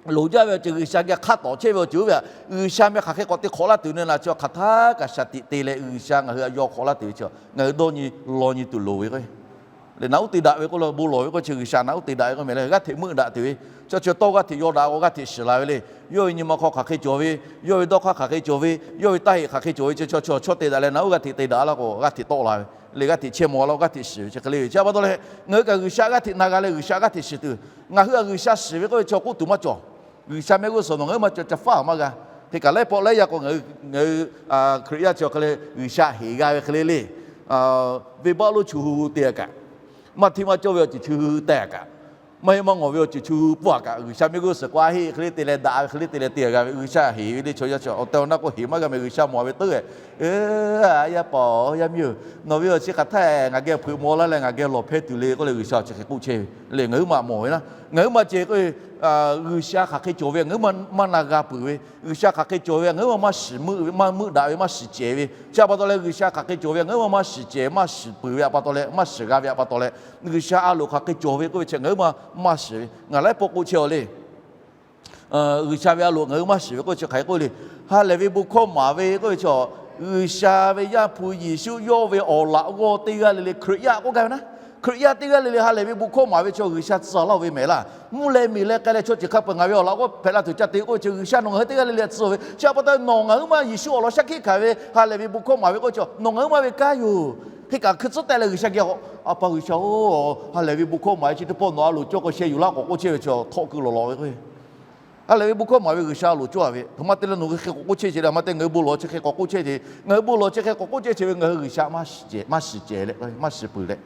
loˍ jaˇ ve awˬ ceuˬ G'uiˬsha geh hk'aˇ tawˍ chehˇ ve awˬ ceuˬ oˇ ve htaꞈ G'uiˬsha meh hk'aˬ hk'e k'awꞈ te hk'awꞈ laˇ tuˬ ne na chi hk'aˬ htaˇ kaꞈ shaˍ tiꞈ te leh G'uiˬsha ngaˬ hui htaꞈ yaw hk'awꞈ laˇ tuˬ ve chi ngaˬ hui dawˇ nyi law nyi tuˬ loˍ ve k'o, leh naꞈ uˉ te daꞈ ve k'oˆ lo bon lawˬ ve k'o chi G'uiˬsha naꞈ uˉ te daꞈ ve k'oˆ meh leh g'aˇ hteꞈ meuˆ daꞈ tuˬ ve, chaw chi tawˇ g'aˇ hteꞈ yaw daꞈ k'o g'aˇ hteꞈ shiˍ la ve le. Yawˇ ve nyi ma hk'aw hk'aˬ hk'e cawˬ ve, yawˇ ve dawˇ hk'aˇ hk'aˬ hk'e cawˬ ve, yawˇ ve taˇ heꞈ hk'aˬ hk'e cawˬ ve chi chaw chaw chaw te daꞈ leh naꞈ uˉ g'aˇ hteꞈ te daꞈ laˇ k'o g'aˇ hteꞈ tawˆ la ve le, g'aˇ hteꞈ chehˇ maw la g'aˇ hteꞈ shiˍ ve chi hk'e le ve chi pa taw leh ngaˬ hui kaꞈ G'uiˬsha g'aˇ hteꞈ na g'a leh G'uiˬsha g'aˇ hteꞈ shiˍ tuˬ, ngaˬ hui a G'uiˬsha shiˍ ve k'oˆ ve chi k'oˆ tuˬ maˇ cawˬ. G'uiˬsha mehˆ g'uˇ suhˍ nawˬ ngaˬ hui ma cawˬ ca faˉ maˇ g'a. Hk'e kaꞈ laiˉ pawˆ laiˉ yaˇ k'o ngaˬ hui, ngaˬ hui Hkriꞈ yaˇ chi awˬ hk'e leh G'uiˬsha heˍ g'a ve hk'e le le, venˇbaˆ lonˉ chu hu hu te a kaꞈ, maˇ hteˇ maˇ cawˇ ve awˬ ceuˬ chu hu hu te a kaꞈ, maˇ heˆ maˇ ngawˬ ve awˬ ceuˬ chu hu pfuhˇ a kaꞈ G'uiˬsha mehˆ g'uˇ suhˍ k'o a heˆ hk'e le te leh daꞈ ve hk'e le te leh te a g'a ve G'uiˬsha heˍ ve le chaw yaˇ chi awˬ tehˬ awˬ na k'o heˍ maˇ g'a meh G'uiˬsha mawˬ ve teuˉ e, a yaˇ paˍ yaˇ miˇ-oˬ, nawˬ ve awˬ chi hk'aˬ htaˇ ngaˬ geh hpeuꞈ maw laˇ leh ngaˬ geh lawˬ hpehˇ tuˬ le k'oˆ leh G'uiˬsha awˬ chi hk'e k'oˆ chehˇ ve le. Ngaˬ hui ma mawˬ ve naˉ, ngaˬ hui ma ceh k'o G'uiˬsha hk'aˬ hk'e cawˬ ve ngaˬ hui maˇ na g'a peuˬ ve, G'uiˬsha hk'aˬ hk'e cawˬ ve ngaˬ hui ma maˇ shiˍ meuˆ ve, maˇ meuˆ daꞈ ve, maˇ shiˍ cehˬ ve chi a pa taw leh G'uiˬsha hk'aˬ hk'e cawˬ ve ngaˬ hui ma maˇ shiˍ cehˬ, maˇ shiˍ peuˬ ve a pa taw leh, maˇ shiˍ g'a ve a pa taw leh, G'uiˬsha a loˍ hk'aˬ hk'e cawˬ ve k'oˆ ve chi ngaˬ hui ma maˇ shiˍ ve ngaˬ laiˉ pawˆ k'oˆ chehˇ a le. G'uiˬsha ve a loˍ ngaˬ hui maˇ shiˍ ve k'oˆ ve chi hk'aˬ hk'e k'oˆ le. Ha lehˬ ve bon hkawˇ maˍ ve k'oˆ ve chi, G'uiˬsha ve Yaˇ hpu Yeˍsuˆ yawˇ ve awˬ laꞈ g'awˇ teˇ g'aˇ le le Hkriꞈ yaˇ k'oˆ gaˇ ve naˉ, Hkriꞈ yaˇ teˇ g'aˇ le le ha lehˬ ve bon hkawˇ maˍ ve chi G'uiˬsha tcuh laˇ-oˬ ve mehˍ laˇ. Mvuhˇ leh miˬ leh k'ai leh chaw ceuˬ hk'a peu-eˬ ngaˬ ve awˬ laꞈ g'awˇ hpehꞈ la tuˬ ca te k'oˆ ve chi G'uiˬsha nawˬ ngaˬ hui teˇ g'aˇ le le tcuh ve chi a pa taw nawˬ ngaˬ hui ma Yeˍsuˆ awˬ lawn shaˉ hkiˆ hkanˍ ve ha lehˬ ve bon hkawˇ maˍ ve k'oˆ ve chi nawˬ ngaˬ hui ma ve kanˉ yoˬ. Hk'e kaꞈ hkui tcuhˉ teh leh G'uiˬsha geh k'o, A pa G'uiˬsha-oˬ, ha lehˬ ve bon hkawˇ maˍ ve chi teˇ pawˆ nawˬ a loˍ cawˇ k'o sheh yuˬ laˇ k'awꞈ k'oˆ chehˇ ve chi htawˆ keu lawˬ lawˬ ve k'o, ha lehˬ ve bon hkawˇ maˍ ve G'uiˬsha a loˍ cawˇ a ve, htoꞈ ma te leh nawˬ hui hk'e k'awꞈ k'oˆ chehˇ ceh le, a ma te ngaˬ hui bon lawˬ chi hk'e k'awꞈ k'oˆ chehˇ ceh, ngaˬ hui bon lawˬ chi hk'e k'awꞈ k'oˆ chehˇ ceh ve ngaˬ hui G'uiˬsha maˇ shiˍ cehˬ leh maˇ shiˍ peuˬ leh,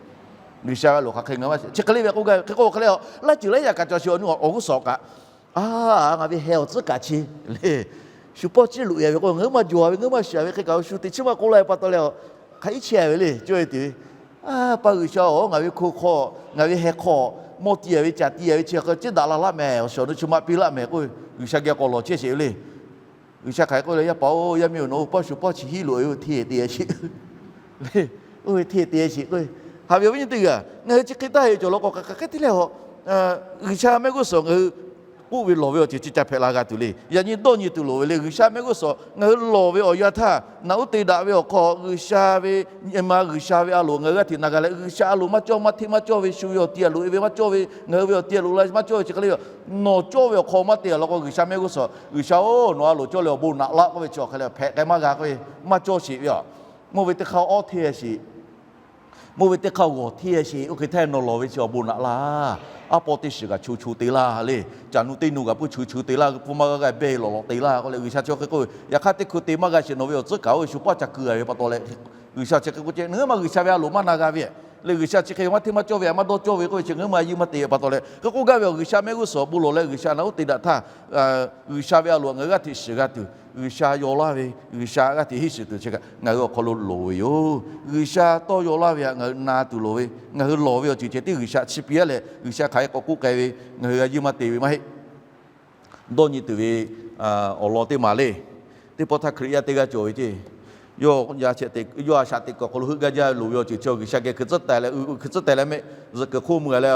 G'uiˬsha ve a loˍ hk'aˬ hk'e ngaˬ hui maˇ shiˍ chi hk'e le ve k'oˆ gaˇ ve hk'e k'o hk'e le, laiˉ ceuˬ laiˉ yaꞈ kaꞈ ca shiˍ awˬ nu awˬ g'uˇ suhˍ kaꞈ, a, ngaˬ ve heh awˬ tcuhˉ kaꞈ chi le, shu pawˇ ciˉ loꞈ e ve k'o ngaˬ hui maˇ jawˬ ve ngaˬ hui maˇ shiˍ ve hk'e kaꞈ shu teꞈ chiˉ maˇ k'oˆ laˇ ve pa taw leh, hk'aˬ iˉ chehˇ ve le cawˇ ve te ve, A pa G'uiˬsha-oˬ, ngaˬ ve hko hk'aw, ngaˬ ve heh hk'aw, mawˇ ti a ve caˬ ti a ve chi hk'e ceˉ daꞈ la laˇ mehˍ, awˬ shawˍ nawˬ chi maˇ piˇ laˇ mehˍ k'oˆ ve, G'uiˬsha geh k'awꞈ lawˬ chehˇ sheˍ ve le. G'uiˬsha hk'aˬ hk'e k'oˆ le, Yaˇ paˍ-oˬ, yaˇ miˇ-oˬ, nawˬ hui paˇ shu paˇ chi hiˉ loꞈ ve, oˇ hteˇ te a sheˍ le. Oˇ ve hteˇ te a sheˍ k'oˆ ve, haꞈ ve awˬ viˉ nyi teˇ g'aˇ, ngaˬ hui chi hk'e taˇ heˆ cawˬ law k'o, hk'aˬ hk'e te leh a, G'uiˬsha mehˆ g'uˇ suhˍ ngaˬ hui k'oˆ ve lawˬ ve awˬ ceuˬ chi ca hpehꞈ la g'a tuˬ le. Yaꞈ nyi dawˇ nyi tuˬ loˍ ve le. G'uiˬsha mehˆ g'uˇ suhˍ ngaˬ hui lawˬ ve awˬ yanˇ htaˇ, naꞈ uˉ te daꞈ ve awˬ hk'aw G'uiˬsha ve nyi ma, G'uiˬsha ve a loˍ ngaˬ hui g'aˇ hteꞈ na g'a leh, G'uiˬsha a loˍ maˇ cawˇ, maˇ hteˇ maˇ cawˇ ve shu ve awˬ ti a loꞈ e ve maˇ cawˇ ve, ngaˬ hui ve awˬ ti a loꞈ la maˇ cawˇ ve chi hk'e le yoˬ. Nawˬ cawˇ ve awˬ hk'aw maˇ te a law k'o, G'uiˬsha mehˆ g'uˇ suhˍ G'uiˬsha-oˬ, nawˬ a loˍ cawˇ leh awˬ bon naꞈ laˇ k'oˆ ve chi awˬ hk'e le hpehꞈ k'ai maˇ g'a k'oˆ ve, maˇ cawˇ sheˍ ve yoˬ. Mvuhˇ ve teˇ hk'aˇ awˉ hteˇ sheˍ, mvuhˇ ve teˇ hk'aˇ g'awˬ hteˇ sheˍ, oˇ hk'e htaˇ nawˬ lawˬ ve chi awˬ bon naꞈ laˇ. Aˉ paw teˇ shiˍ kaꞈ chu chu te laˇ le. Caˬ nu teˇ nu kaꞈ puiˉ chu chu te laˇ, puˇ maˇ g'aˇ g'aˇ behˇ lawꞈ lawꞈ te laˇ k'oˆ leh, G'uiˬsha chi hk'e k'oˆ ve. Yaꞈ hk'aˇ teˇ hkui te maˇ g'a sheˍ, nawˬ ve awˬ tcuhˉ kaꞈ oˇ ve shu paˇ ca keu a ve pa taw leh, G'uiˬsha chi hk'e k'oˆ ce, Ngaˬ hui ma G'uiˬsha ve a loˍ maˇ na g'a ve le. G'uiˬsha chi hk'e maˇ hteˇ maˇ cawˇ ve, a maˇ dawˇ cawˇ ve k'oˆ ve chi, ngaˬ hui ma a yinˇ maˇ te ve pa taw leh, hk'e k'oˆ gaˇ ve awˬ G'uiˬsha mehˆ g'uˇ suhˍ bon lawˬ leh G'uiˬsha naꞈ uˉ te daꞈ htaˇ, G'uiˬsha ve a loˍ ngaˬ hui g'aˇ hteꞈ shiˍ g'a tuˬ, G'uiˬsha yaw laˇ ve, G'uiˬsha g'aˇ hteꞈ hiˉ shiˍ tuˬ chi kaꞈ ngaˬ hui awˬ hk'aw lo loˍ ve yoˬ. G'uiˬsha tawˇ yaw laˇ ve htaꞈ ngaˬ hui na tuˬ loˍ ve, ngaˬ hui lawˬ ve awˬ ceuˬ ceh tiˉ G'uiˬsha chi piˇ a leh, G'uiˬsha hk'aˬ hk'e k'awꞈ k'oˆ k'ai ve, ngaˬ hui a yinˇ maˇ te ve maˇ heˆ. Dawˇ nyi tuˬ ve awˬ lawn teˇ maˬ le. Teˇ pawˆ htaˇ Hkriꞈ yaˇ teˇ g'aˇ cawˬ ve ceˇ, yawˇ a shaꞈ teꞈ kuiˬ awˬ hk'aw lo heuˆ gaˇ jaˇ loˍ ve awˬ ceuˬ chi G'uiˬsha geh hkui tcuhˉ taˍ leh, hkui tcuhˉ taˍ leh mehˆ zuhꞈ kuiˬ hk'oˆ mui a leh,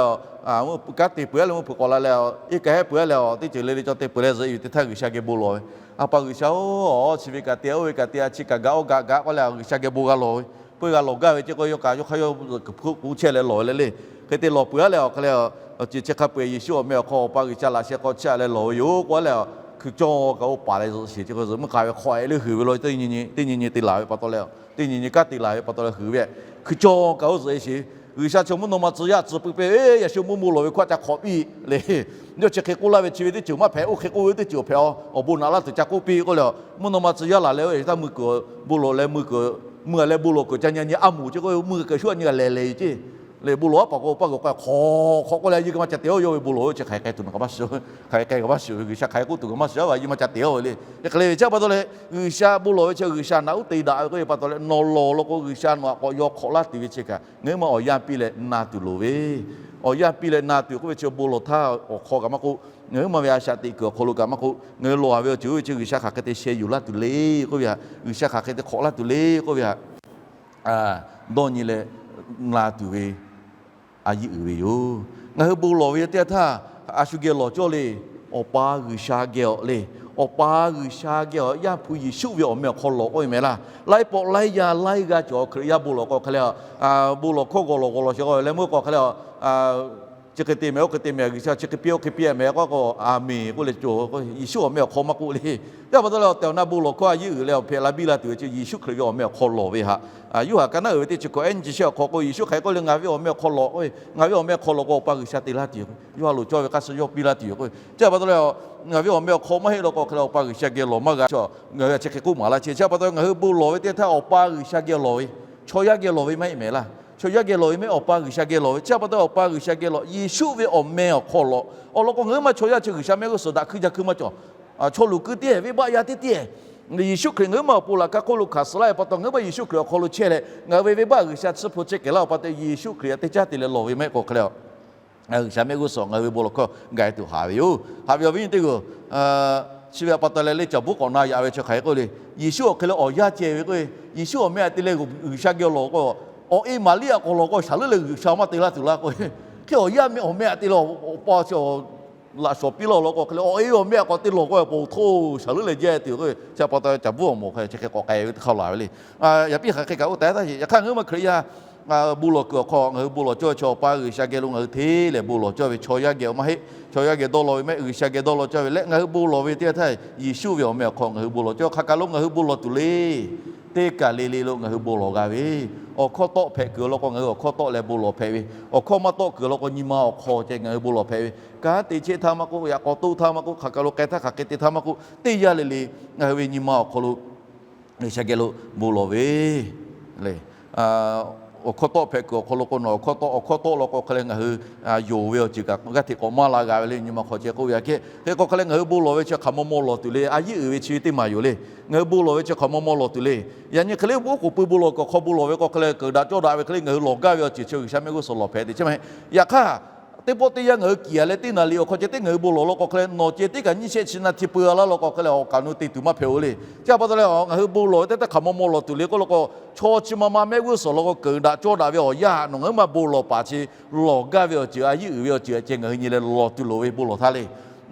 kanˉ te peuˬ a leh mvuhˇ hpeuꞈ k'awꞈ la leh, iˉ kaˆ hehˉ peuˬ a leh, teˇ ceuˬ le le cawˬ te peuˬ leh zuhꞈ yuˬ teˇ htaˇ G'uiˬsha geh bon lawˬ ve. A pa G'uiˬsha-oˬ, chi ve kaꞈ te, oˇ ve kaꞈ te, a chi kaꞈ gaꞈ oˇ gaꞈ gaꞈ k'oˆ leh G'uiˬsha geh bon g'a lawˬ ve. Peu g'a lawˬ gaˇ ve ceˇ k'o, yawˇ kaꞈ yawˇ hk'aˇ yawˇ zuhꞈ kuiˬ hk'oˆ chehˇ leh lawˬ ve le le. Hk'e te lawˬ peuˬ a leh awˬ hk'e leh, awˬ ceuˬ chi hk'a peu-eˬ Yeˍsuˆ awˬ meh awˬ hk'aw Awˬ pa G'uiˬsha laꞈ sheh hk'aw chehˇ a leh lawˬ ve yoˬ k'oˆ a leh, hkui cawˇ kaꞈ oˇ paˍ leh zuhꞈ sheˍ ceˇ k'o, zuhꞈ mvuhˇ k'a ve hk'aw e leh huiˍ ve law, teˇ nyi nyi te laˬ ve pa taw leh, teˇ nyi nyi kanˉ te laˬ ve pa taw leh huiˍ ve, hkui cawˇ kaꞈ oˇ zuhꞈ e sheˍ. G'uiˬsha chi mvuhˇ naw ma tcuh yaˇ tcuh pui peuˬ ve, yaꞈ shu mvuhˇ mvuh lawˬ ve hkawˇ ca hk'awꞈ piˇ le. Yawˇ chi hk'e k'oˆ laˇ ve chi ve teˇ ceuˬ maˇ hpehꞈ, oˇ hk'e k'oˆ ve teˇ ceuˬ awˬ hpehꞈ a, awˬ bon naꞈ laˇ tuˬ ca k'oˆ piˇ k'oˆ leh, mvuhˇ naw ma tcuh yaˇ laˬ leh oˇ ve htaˇ mui kuiˬ bon lawˬ leh mui kuiˬ, mui a leh bon lawˬ kuiˬ ca nyi nyi a moˍ ceˇ k'o, mui kuiˬ shu a nyi g'a lehˬ lehˬ ve ceˇ. Le bon lawˬ a paˍ k'o, paˇ g'uiˬ k'o hk'aw hk'aw k'oˆ leh, a yinˇ kaꞈ maˇ ca te-o, yawˇ ve bon lawˬ ve chi hk'aˬ hk'e k'ai tuˬ nawˬ kaꞈ maˇ shiˍ, hk'aˬ hk'e k'ai kaꞈ maˇ shiˍ, G'uiˬsha hk'aˬ hk'e k'oˆ tuˬ kaꞈ maˇ shiˍ, a yinˇ maˇ ca te-o ve le. Chi hk'e le ve chi pa taw leh, G'uiˬsha bon lawˬ ve chi G'uiˬsha naꞈ uˉ te daꞈ ve k'oˆ ve pa taw leh, nawˬ lawˬ law k'o G'uiˬsha nawˬ htaꞈ k'awꞈ yaw hk'awꞈ laˇ tuˬ ve chi kaꞈ ngaˬ hui ma awˬ yanˇ piˇ leh na tuˬ loˍ ve, awˬ yanˇ piˇ leh na tuˬ k'oˆ ve chi bon lawˬ htaˇ awˬ hk'aw kaꞈ maˇ k'oˆ, ngaˬ hui ma ve a shaꞈ teꞈ kuiˬ awˬ hk'aw lo kaꞈ maˇ k'oˆ, ngaˬ hui lawˬ a ve awˬ ceuˬ oˇ ve chi G'uiˬsha hk'aˬ hk'e te sheh yuˬ laˇ tuˬ le k'oˆ ve htaꞈ, G'uiˬsha hk'aˬ hk'e te hk'awꞈ laˇ tuˬ le k'oˆ ve htaꞈ dawˇ nyi leh na tuˬ ve a yinˇ uiˍ ve yoˬ. Ngaˬ hui bon lawˬ ve teˇ yanˇ htaˇ, a shu geh lawˬ cawˇ le. Awˬ pa G'uiˬsha geh awˬ le. Awˬ pa G'uiˬsha geh awˬ Yaˇ hpu Yeˍsuˆ ve awˬ meh awˬ hk'aw lawˬ k'oˆ ve mehˍ laˇ. Laiˉ pawˆ laiˉ yaˇ laiˉ g'aˇ cawˬ Hkriꞈ yaˇ bon lawˬ k'o hk'e leh, bon lawˬ hkawˇ g'awˬ lawˬ g'awˬ lawˬ sheh k'o leh meuˇ k'o hk'e leh, chi hk'e te mehˍ, oˇ hk'e te mehˍ, G'uiˬsha chi hk'e piˇ, oˇ hk'e piˇ mehˍ k'oˆ k'o, Aˍmenˍ k'oˆ leh cawˬ. Yeˍsuˆ awˬ meh awˬ hk'aw maˇ k'oˆ le. Yaˇ pa taw leh awˬ tehˬ awˬ na bon lawˬ hkawˇ a yinˇ uiˍ leh awˬ hpehꞈ la biˇ la tuˬ ve chi Yeˍsuˆ Hkriꞈ ve awˬ meh awˬ hk'aw lawˬ ve htaꞈ, Yoˇhanˬ ka naˉ uiˍ ve teˇ chi hkawꞈ ehˉ nyiˇ chi shehˆ awˬ hk'aw k'o, Yeˍsuˆ hk'aˬ hk'e k'oˆ le, Ngaˬ ve awˬ meh awˬ hk'aw lawˬ k'o, ngaˬ ve awˬ meh awˬ hk'aw lawˬ k'o Awˬ pa G'uiˬsha te laˇ tuˬ yoˬ. Yawˇ a loˍ cawˇ ve hk'a shuˍ yawˇ piˇ laˇ tuˬ yoˬ k'o, chi pa taw leh, ngaˬ ve awˬ meh awˬ hk'aw maˇ heˆ law k'o hk'e leh Awˬ pa G'uiˬsha geh lawˬ maˇ g'a. Ngaˬ hui a chi hk'e k'oˆ maˍ laˇ chi, chi pa taw ngaˬ hui bon lawˬ ve teˇ htaˇ Awˬ pa G'uiˬsha geh lawˬ ve, chaw yaˇ geh lawˬ ve maˇ heˆ mehˍ laˇ. Chaw yaˇ geh lawˬ ve maˇ heˆ, Awˬ pa G'uiˬsha geh lawˬ ve. Chi pa taw Awˬ pa G'uiˬsha geh lawˬ, Yeˍsuˆ ve awˬ meh awˬ hk'aw lawˬ. Awˬ lawn k'o ngaˬ hui ma chaw yaˇ chi G'uiˬsha mehˆ g'uˇ suhˍ daꞈ hkuiˇ jaˇ hkuiˇ maˇ cawˬ. Chaw luˬ keu teˇ, venˇbaˆ yaˇ teˇ teˇ, Yeˍsuˆ Hkriꞈ ngaˬ hui ma awˬ pon laꞈ ka hk'oˆ lo hkanˍ suh laˇ ve pa taw, ngaˬ hui ma Yeˍsuˆ Hkriꞈ awˬ hk'aw lo chehˇ leh ngaˬ hui ve venˇbaˆ G'uiˬsha tsuhˇ hpu chehˇ kehˬ laˇ ve pa taw, Yeˍsuˆ Hkriꞈ a teˇ caˉ te leh lawˬ ve maˇ heˆ k'o hk'e leh, G'uiˬsha mehˆ g'uˇ suhˍ ngaˬ hui ve bon lawˬ hkawˇ ga e tuˬ haˍ ve yoˬ. Haꞈ ve awˬ viˉ nyi teˇ g'aˇ, chi ve pa taw leh leh caˬ buˉ k'awꞈ na yaꞈ ve chi hk'aˬ hk'e k'oˆ le. Yeˍsuˆ awˬ hk'e leh awˬ yanˇ ceh ve k'o, Yeˍsuˆ awˬ meh htaꞈ te leh G'uiˬsha geh lawˬ k'o, awˬ e Maˍriˆ a k'awꞈ lawˬ k'o shaˍ leuˉ leh G'uiˬsha maˇ te laˇ tuˬ laˇ k'o, hk'e awˬ yanˇ meh awˬ meh htaꞈ te leh awˬ pa chi laꞈ shawˍ piˇ laˇ law k'o hk'e leh, awˬ e awˬ meh htaꞈ k'awꞈ te lawˬ k'o, awˬ pon htoˇ shaˍ leuˉ leh jehˇ tuˬ k'o, chi pa taw caˬ buˉ awˬ moˍ hk'e chi hk'e k'awꞈ k'ai ve teˇ hk'aˇ laˬ ve le. Yaꞈ piˇ hk'aˬ hk'e kaꞈ oˇ tehꞈ taˇ sheˍ. Yaꞈ hk'aˇ ngaˬ hui ma Hkriꞈ yaˇ bon lawˬ kuiˬ awˬ hk'aw ngaˬ hui bon lawˬ cawˇ ve chi Awˬ pa G'uiˬsha geh lo ngaˬ hui hteˇ lehˬ bon lawˬ cawˇ ve, chaw yaˇ geh maˇ heˆ. Chaw yaˇ geh dawˇ law ve maˇ heˆ, G'uiˬsha geh dawˇ law cawˇ ve leh ngaˬ hui bon lawˬ ve teˇ yanˇ htaˇ Yeˍsuˆ ve awˬ meh awˬ hk'aw ngaˬ hui bon lawˬ cawˇ. Hk'aˬ kaˬ lo ngaˬ hui bon lawˬ tuˬ le. Teˇ kaˬ le le lo ngaˬ hui bon lawˬ g'a ve, awˬ hkawˇ tawˆ hpehꞈ kuiˬ law k'o ngaˬ hui awˬ hkawˇ tawˆ leh bon lawˬ hpehꞈ ve, awˬ hkawˇ maˇ tawˆ kuiˬ law k'o nyi ma awˬ hk'aw ceh ngaˬ hui bon lawˬ hpehꞈ ve, kanˉ te chehˇ htaˇ maˇ k'oˆ, yaꞈ k'aw toˆ htaˇ maˇ k'oˆ, hk'aˬ kaˬ lo k'ai htaˇ hk'aˬ hk'e te htaˇ maˇ k'oˆ, teˇ yanˇ le le ngaˬ hui ve nyi ma awˬ hk'aw lo G'uiˬsha geh lo bon lawˬ ve le. Awˬ hkawˇ tawˆ hpehꞈ kuiˬ awˬ hk'aw lo k'o nawˬ awˬ hkawˇ tawˆ, awˬ hkawˇ tawˆ law k'o hk'e leh ngaˬ hui yonˍ ve awˬ ceuˬ kaꞈ g'aˇ hteꞈ k'awꞈ maˇ la g'a ve le. Nyi ma hk'aw ceh k'oˆ ve aꞈ kehˉ hk'e k'o hk'e leh ngaˬ hui bon lawˬ ve chi hk'aˬ maw maw lawˬ tuˬ le. A yinˉ uiˍ ve chi ve teˇ maˬ yoˬ le. Ngaˬ hui bon lawˬ ve chi hk'aˬ maw maw lawˬ tuˬ le. Yaꞈ nyi hk'e le oˉ k'oˍ pui bon lawˬ kuiˬ awˬ hk'aw bon lawˬ ve k'o hk'e leh keunˍ daꞈ cawˇ daꞈ ve hk'e le ngaˬ hui lawˬ gaˇ ve awˬ ceuˬ chi G'uiˬsha mehˆ g'uˇ suhˍ lawˬ hpehꞈ te chehˇ maˇ heˆ. Yaꞈ hk'aˇ Teˇ pawˆ teˇ yanˇ ngaˬ hui kiˬ a leh teˇ naˍ liꞈ awˬ hk'aw ceh teˇ ngaˬ hui bon lawˬ law k'o hk'e leh, nawˬ ceh teˇ kaꞈ nyiˇ shehˆ chi na hti peu a laˇ law k'o hk'e leh, awˬ kaˍ awˬ nu te tuˬ maˇ hpehꞈ-o le. Chi pa taw leh ngaˬ hui bon lawˬ ve teˇ htaˇ hk'aˬ maw maw lawˬ tuˬ le k'oˆ law k'o, chaw chi ma ma mehˆ g'uˇ suhˍ law k'o keunˍ daꞈ cawˇ daꞈ ve awˬ yanˇ nawˬ ngaˬ hui maˇ bon lawˬ paˍ chi, lawˬ gaˇ ve awˬ ceuˬ a yiˉ uiˍ ve awˬ ceuˬ ceh ngaˬ hui nyi leh lawˬ tuˬ loˍ ve bon lawˬ htaˇ le.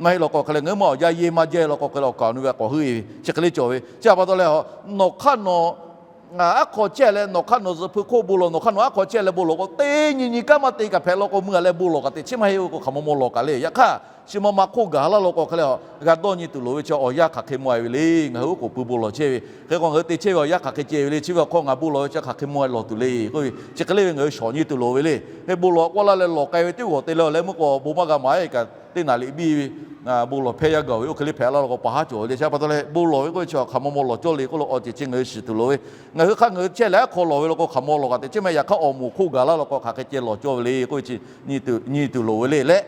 Maˇ heˆ law k'o hk'e leh ngaˬ hui maˇ awˬ yanˇ yeˇ maˇ jehˇ law k'o hk'e leh awˬ kaˍ awˬ nu ve a k'awꞈ heuˆ-e ve chi hk'e le cawˬ ve. Chi pa taw leh nawˬ hk'aˇ nawˬ aˉ hk'aw chehˇ leh nawˬ hk'aˇ nawˬ zuhꞈ hpu hk'oˆ bon lawˬ, nawˬ hk'aˇ nawˬ aˉ hk'aw chehˇ leh bon lawˬ k'o, teˇ nyi nyi kanˉ maˇ te kaꞈ hpehꞈ law k'o, meuˇ a leh bon lawˬ kaꞈ teꞈ chehˇ maˇ heˆ-o k'o, hk'aˬ maw maw lawˬ kaꞈ le. Yaꞈ hk'aˇ, chi ma ma hk'oˆ gaˬ laˇ law k'o hk'e leh, g'a dawˇ nyi tuˬ loˍ ve chi awˬ yanˇ hk'aˬ hk'e maw-e ve le. Ngaˬ hui oˉ k'oˍ pui bon lawˬ chehˇ ve hk'e k'o, ngaˬ hui te chehˇ ve awˬ yanˇ hk'aˬ hk'e ceh ve le. Chi ve awˬ hk'aw ngaˬ bon lawˬ ve chi hk'aˬ hk'e maw-e lawˬ tuˬ le k'oˆ ve chi hk'e le ve ngaˬ hui shawˍ nyi tuˬ loˍ ve le. Hk'e bon lawˬ k'oˆ laˇ leh lawˬ k'ai ve teˇ g'awˬ te leh awˬ leh meuˇ k'o bon maˇ g'a maˍ-e kaꞈ, teˇ naˍ liꞈ biˇ ve bon lawˬ hpehˇ yaˇ gaˬ ve oˇ hk'e le hpehꞈ laˇ law k'o pa haˉ cawˬ ve le. Chi pa taw leh bon lawˬ ve k'oˆ ve chi hk'aˬ maw maw lawˬ cawˇ le k'oˆ lo awˬ ceuˬ chi ngaˬ hui shiˍ tuˬ loˍ ve. Ngaˬ hui hk'aˇ ngaˬ hui chehˇ leh aˉ hk'aw lawˬ ve law k'o hk'aˬ maw lawˬ kaꞈ teꞈ chehˇ maˇ heˆ. Yaꞈ hk'aˇ awˬ moˍ hk'oˆ gaˬ laˇ law k'o hk'aˬ hk'e ceh lawˬ cawˇ ve le k'oˆ ve chi nyi tuˬ loˍ ve le leh,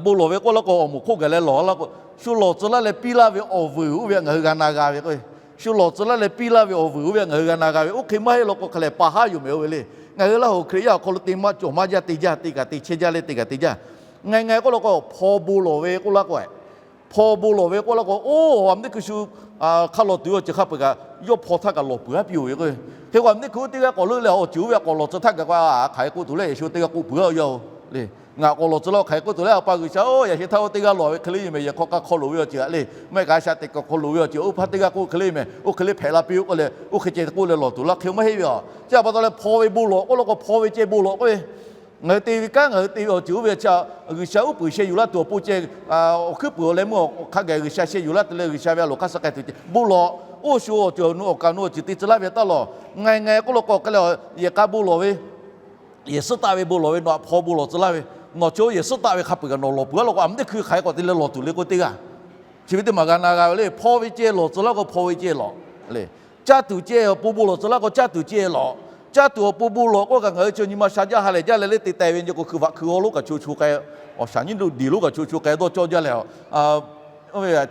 bon lawˬ ve k'oˆ laˇ k'o awˬ moˍ hk'oˆ gaˬ leh lawˬ laˇ k'o, shu lawˬ tcuh laˇ leh piˇ laˇ ve awˬ vuiˬ oˇ ve ngaˬ hui g'a na g'a ve k'o, shu lawˬ tcuh laˇ leh piˇ laˇ ve awˬ vuiˬ oˇ ve ngaˬ hui g'a na g'a ve. Oˇ hk'e maˇ heˆ law k'o hk'aˬ lehˬ pa haˉ yoˬ mehˍ oˇ ve le. Ngaˬ hui Laˇ huˍ Hkriꞈ yaˇ awˬ hk'aw lo te maˇ cawˬ maˇ jaˇ te jaˇ, te kaꞈ te chehˇ jaˇ le, te kaꞈ te jaˇ. Ngaˬ ngaˬ k'oˆ law k'o hpaw bon lawˬ ve k'oˆ laˇ k'o, hpaw bon lawˬ ve k'oˆ laˇ k'o, oˇ a teˇ hkui shu hk'a lawˬ tuˬ ve awˬ ceuˬ hk'a peuˬ kaꞈ yawˇ hpaw htaˇ kaꞈ lawˬ peuˬ aˉ piˇ-oˬ ve k'o, hk'e k'o a teˇ hkui oˇ teˇ g'aˇ k'awꞈ leuˆ leh awˬ ceuˬ oˇ ve a k'awꞈ lawˬ tcuh htaˇ gaˬ k'o, hk'aˬ hk'e k'oˆ tuˬ le, Yeˍsuˆ teˇ g'aˇ k'oˆ peuˬ-a yaˇ-oˬ le. Ngaˬ k'awꞈ lawˬ tcuh laˇ hk'aˬ hk'e k'oˆ tuˬ le, A pa G'uiˬsha-oˬ, yaꞈ sheh htaˇ oˇ teˇ g'aˇ lawˬ ve hk'e le yoˬ mehˍ, yehˬ hk'aw k'a hk'aw loˍ ve awˬ ceuˬ aꞈ le, maˇ heˆ kaꞈ a shaꞈ teꞈ kaꞈ hk'aw loˍ ve awˬ ceuˬ oˇ hpaˇ teˇ g'aˇ k'oˆ hk'e le yoˬ mehˍ, oˇ hk'e le hpehꞈ la piˇ-oˬ k'oˆ leh oˇ hk'e ceh k'oˆ leh lawˬ tuˬ laˇ hk'e maˇ heˆ ve a. Chi pa taw leh hpaw ve bon lawˬ k'oˆ law k'o hpaw ve ceh bon lawˬ k'oˆ ve, ngaˬ hui te ve kanˉ ngaˬ hui te ve awˬ ceuˬ oˇ ve chi G'uiˬsha uˉ peunˍ sheh yuˬ laˇ tuˬ awˬ pon ceh, awˬ hkuiˉ puiˍ awˬ leh meuˇ awˬ hk'a gaˬ G'uiˬsha sheh yuˬ laˇ tuˬ leh G'uiˬsha ve a loˍ hk'aˇ suh k'ai tuˬ ceh bon lawˬ. Oˇ shu awˬ ceuˬ awˬ nu awˬ kaˍ awˬ nu awˬ ceuˬ te tcuh laˇ ve taˇ lawˬ. Ngaˬ ngaˬ k'oˆ law k'o hk'e leh, yehˬ k'a bon lawˬ ve, yehˬ suhˉ taˆ ve bon lawˬ ve nawˬ hpaw bon lawˬ tcuh laˇ ve, nawˬ chi yehˬ suhˉ taˆ ve hk'a peuˬ kaꞈ nawˬ lawˬ peuˬ-a law k'o, a meh teˇ hkui hk'aˬ hk'e k'awꞈ te leh lawˬ tuˬ le k'oˆ teˇ g'aˇ chi ve teˇ maˬ g'a na g'a ve le. Hpaw ve ceh lawˬ tcuh laˇ k'o hpaw ve ceh lawˬ le. Caˇ tuˬ ceh awˬ pon bon lawˬ tcuh laˇ k'o caˇ tuˬ ceh lawˬ. Caˇ tuˬ awˬ pon bon lawˬ k'oˆ kaꞈ ngaˬ hui chi nyi ma sha jaˇ ha lehˬ jaˇ leh le te teh ve nyi k'o hkui vaꞈ hkui g'aw lonˉ kaꞈ cho cho k'ai, awˬ shaˍ nyiˉ duˬ diˬ lonˉ kaꞈ cho cho k'ai dawˇ cawˇ jaˇ leh,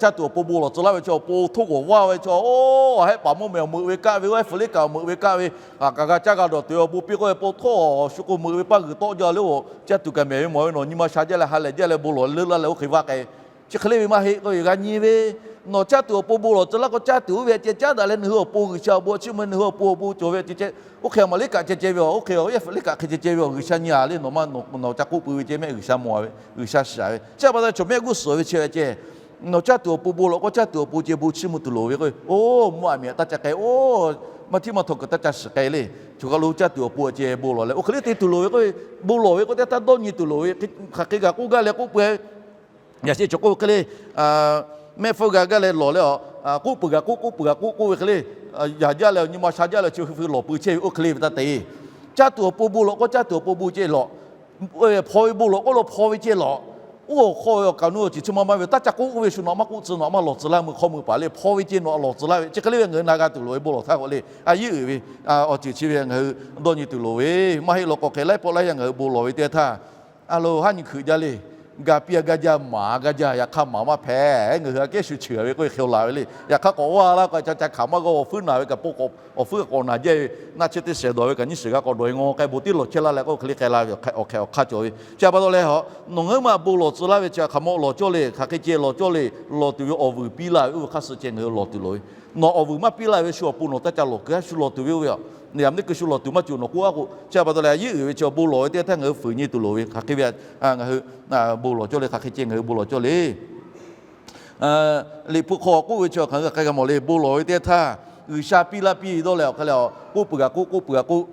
caˇ tuˬ awˬ pon bon lawˬ tcuh laˇ ve chi awˬ pon htoˇ g'awˬ vaˇ ve chi, oˇ, a hehˆ paˍ mawˇ mehˍ awˬ meuꞈ ve kaˆ ve, oˇ ehˉ fuˍ liˇ kaꞈ awˬ meuꞈ ve kaˆ ve, kaꞈ g'a caˇ g'a dawˬ tuˬ ve awˬ bon piˇ k'oˆ ve pon htoˇ awˬ shu k'o meuꞈ ve paˇ g'uiˬ tawˆ jaˇ le-oˬ. Caˇ tuˬ kaꞈ mehˍ ve mawˬ ve nawˬ nyi ma sha jaˇ leh ha lehˬ jaˇ leh bon lawˬ leuˆ laˇ leh oˇ hk'e vaˇ k'ai. Chi hk'e le ve maˇ heˆ k'oˆ ve g'a nyi ve, nawˬ caˇ tuˬ awˬ pon bon lawˬ tcuh laˇ k'o caˇ tuˬ oˇ ve ceh caˉ daꞈ leh nawˬ hui awˬ pon G'uiˬsha awˬ bon chi mvuh nawˬ hui awˬ pon awˬ bon cawˬ ve ceh ceh, oˇ hk'e a maˍ liˇ kaꞈ ceh ceh ve a, oˇ hk'e a yehˉ fuˍ liˇ kaꞈ hk'e ceh ceh ve a, G'uiˬsha nyi-a le, nawˬ maˇ nawˬ ca k'oˆ pui ve ceh mehˆ G'uiˬsha mawˬ ve, G'uiˬsha shiˍ ve. Chi pa taw chaw mehˆ g'uˇ suhˍ ve chi ve ceh, nawˬ caˇ tuˬ awˬ pon bon lawˬ k'o caˇ tuˬ awˬ pon ceh bon chiˇ mvuh tuˬ loˍ ve k'o, oˇ mvuhˇ aꞈ miꞈ aꞈ taˇ ca k'ai, oˇ maˇ htiˉ maˇ htaw kuiˬ taˇ ca shiˍ k'ai le. Chaw kaˬ lo caˇ tuˬ awˬ pon ceh bon lawˬ leh oˇ hk'e le te tuˬ loˍ ve k'o, bon lawˬ ve k'o teˇ htaˇ dawˇ nyi tuˬ loˍ ve, hk'aˬ hk'e kaꞈ k'oˆ gaˇ leh k'oˆ pui Yaꞈ sheh chaw k'oˆ ve hk'e le, mehˆ hpfuhˇ g'a gaˇ leh lawˬ leh a, k'oˆ peuˬ kaꞈ k'oˆ, k'oˆ peuˬ kaꞈ k'oˆ k'oˆ ve hk'e le, yaꞈ jaˇ leh awˬ nyi ma sha jaˇ leh chi hk'e hk'e lawˬ pui chehˇ ve oˇ hk'e le ve taˇ te. Caˇ tuˬ awˬ pon bon lawˬ k'o caˇ tuˬ awˬ pon bon ceh lawˬ. Hpaw ve bon lawˬ k'oˆ lo hpaw ve ceh lawˬ. Oˇ awˬ hk'aw ve awˬ kaˍ awˬ nu awˬ ceuˬ chi ma ma ve taˇ ca k'oˆ ve shu nawˬ maˇ k'oˆ tcuh nawˬ maˇ lawˬ tcuh laˇ meuˇ hk'aw meuˇ paˍ le hpaw ve ceh nawˬ lawˬ tcuh laˇ ve chi hk'e le ve ngaˬ hui na g'a tuˬ loˍ ve bon lawˬ htaˇ k'o le a yeˉ uiˍ ve awˬ ceuˬ chi ve ngaˬ hui dawˇ nyi tuˬ loˍ ve. Maˇ heˆ law k'o hk'e laiˉ pawˆ laiˉ yaˇ ngaˬ hui bon lawˬ ve teˇ htaˇ a lo haˉ nyi hkui jaˇ le. Ga piˇ a gaˇ jaˇ, maˍ a gaˇ jaˇ, yaꞈ hk'aˇ maˍ maˇ hpehꞈ. Ngaˬ hui aꞈ kehˉ shu cheuˬ ve k'oˆ ve hk'e laˬ ve le. Yaꞈ hk'aˇ k'awꞈ vaˇ laˇ k'o ca ca hkanˍ maˇ g'aw, awˬ fuiˉ naˬ ve kaꞈ po k'awꞈ, awˬ fuiˉ k'awꞈ naˬ jaˇ ve, naˆ chehˇ teˇ shehˍ dawˬ ve kaꞈ nyiˇ shehˍ g'a k'awꞈ dawˬ-e ngaw k'ai bon tiˉ lawˬ chehˇ laˇ leh k'oˆ hk'e le k'ai la ve awˬ hk'e awˬ hk'aˇ cawˬ ve. Chi pa taw leh a, nawˬ ngaˬ hui maˇ bon lawˬ tcuh laˇ ve chi hk'aˬ ma lawˬ cawˇ le, hk'aˬ hk'e ceh lawˬ cawˇ le, lawˬ tuˬ ve awˬ vuiˬ piˇ laˇ ve oˇ ve hk'aˇ suh ceh ngaˬ hui lawˬ tuˬ loˍ ve. Nawˬ awˬ vuiˬ maˇ piˇ laˇ ve shu awˬ pon nawˬ taˇ ca lawˬ keu-a, shu lawˬ tuˬ ve oˇ ve a. Yaꞈ nyi teˇ hkui shu lawˬ tuˬ maˇ cawˬ nawˬ k'oˆ-a k'o, chi pa taw leh a yeˉ uiˍ ve chi awˬ bon lawˬ ve teˇ htaˇ ngaˬ hui fuiˍ nyi tuˬ loˍ ve hk'aˬ hk'e ve, ngaˬ hui bon lawˬ cawˇ le, hk'aˬ hk'e ceh ngaˬ hui bon lawˬ cawˇ le. Liꞈ hpu hk'aw k'oˆ ve chi hk'aˬ hk'e g'a mawˬ le, bon lawˬ ve teˇ htaˇ G'uiˬsha piˇ laˇ piˇ dawˇ leh awˬ hk'e leh a, k'oˆ peuˬ g'a k'oˆ, k'oˆ peuˬ g'a k'oˆ,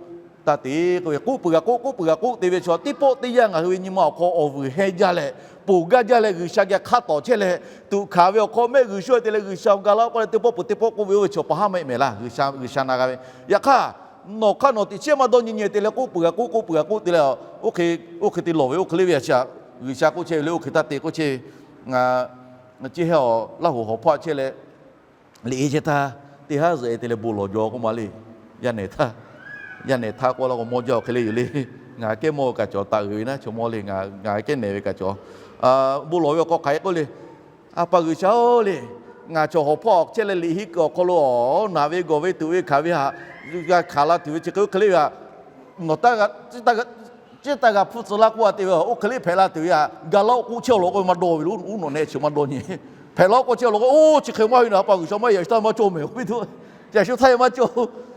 taˇ te k'oˆ ve, k'oˆ peuˬ g'a k'oˆ, k'oˆ peuˬ g'a k'oˆ te ve chaw teˇ pawˆ teˇ yanˇ ngaˬ hui ve nyi ma awˬ hk'aw awˬ vuiˬ heh jaˇ leh, ponˬ gaˇ jaˇ leh G'uiˬsha geh hk'aˇ tawˍ chehˇ leh, tuꞈ hkanˍ ve awˬ hk'aw mehˆ g'uiˬ shu-e te leh G'uiˬsha awˬ ga laˇ k'oˆ leh teˇ pawˆ peuˬ teˇ pawˆ k'oˆ ve oˇ ve chaw pa haˉ maˇ heˆ mehˍ laˇ. G'uiˬsha na g'a ve. Yaꞈ hk'aˇ, nawˬ hk'aˇ nawˬ teꞈ chiˉ maˇ dawˇ nyi nyi te leh k'oˆ peuˬ g'a k'oˆ, k'oˆ peuˬ g'a k'oˆ te leh, oˇ hk'e te lawˬ ve oˇ hk'e le ve a chi a, G'uiˬsha k'oˆ chehˇ ve le oˇ hk'e taˇ te k'oˆ chehˇ ve. Ngaˬ ceˇ hehˉ awˬ Laˇ huˍ hawˬ hpawˇ chehˇ leh, liꞈ e chehˇ htaˇ, teˇ haˉ zuhꞈ e te leh bon lawˬ jaw k'oˆ ma le. Yaˇ nehˬ htaˇ, yaˇ nehˬ htaˇ k'oˆ laˇ k'o mawˇ jaˇ awˬ hk'e le yoˬ le. Ngaˬ kehˉ mawˇ ve kaꞈ cawˬ, taˍ uiˍ ve naˉ chaw mawˇ le, ngaˬ kehˉ nehˬ ve kaꞈ cawˬ. Bon lawˬ ve awˬ hk'aw hk'aˬ hk'e k'oˆ le, A pa G'uiˬsha-oˬ le, ngaˬ chaw hawˬ hpawˇ chehˇ leh liꞈ henˇ kuiˬ awˬ hk'aw lo a, naˬ ve gawˬ ve tuꞈ ve hkanˍ ve htaꞈ g'a hkanˍ la tuˬ ve chi hk'e oˇ hk'e le ve a, nawˬ taˇ g'a, taˇ g'a Chi htaˇ g'a hpuˇ tcuh laˇ k'oˆ a te ve, oˇ hk'e le hpehꞈ la tuˬ ve a, ga laˇ k'oˆ chehˇ awˬ lawn k'o maˇ dawˇ ve lo, uˉ nawꞈ neh chi maˇ dawˇ nyi. Hpehꞈ laˇ k'oˆ chehˇ awˬ lawn k'o, oˇ chi hk'e maˇ ve naˍ, a pa G'uiˬsha maˇ yaꞈ shu htaˇ maˇ cawˇ mehˍ k'oˆ ve tuˬ, yaꞈ shu htaˇ maˇ cawˇ.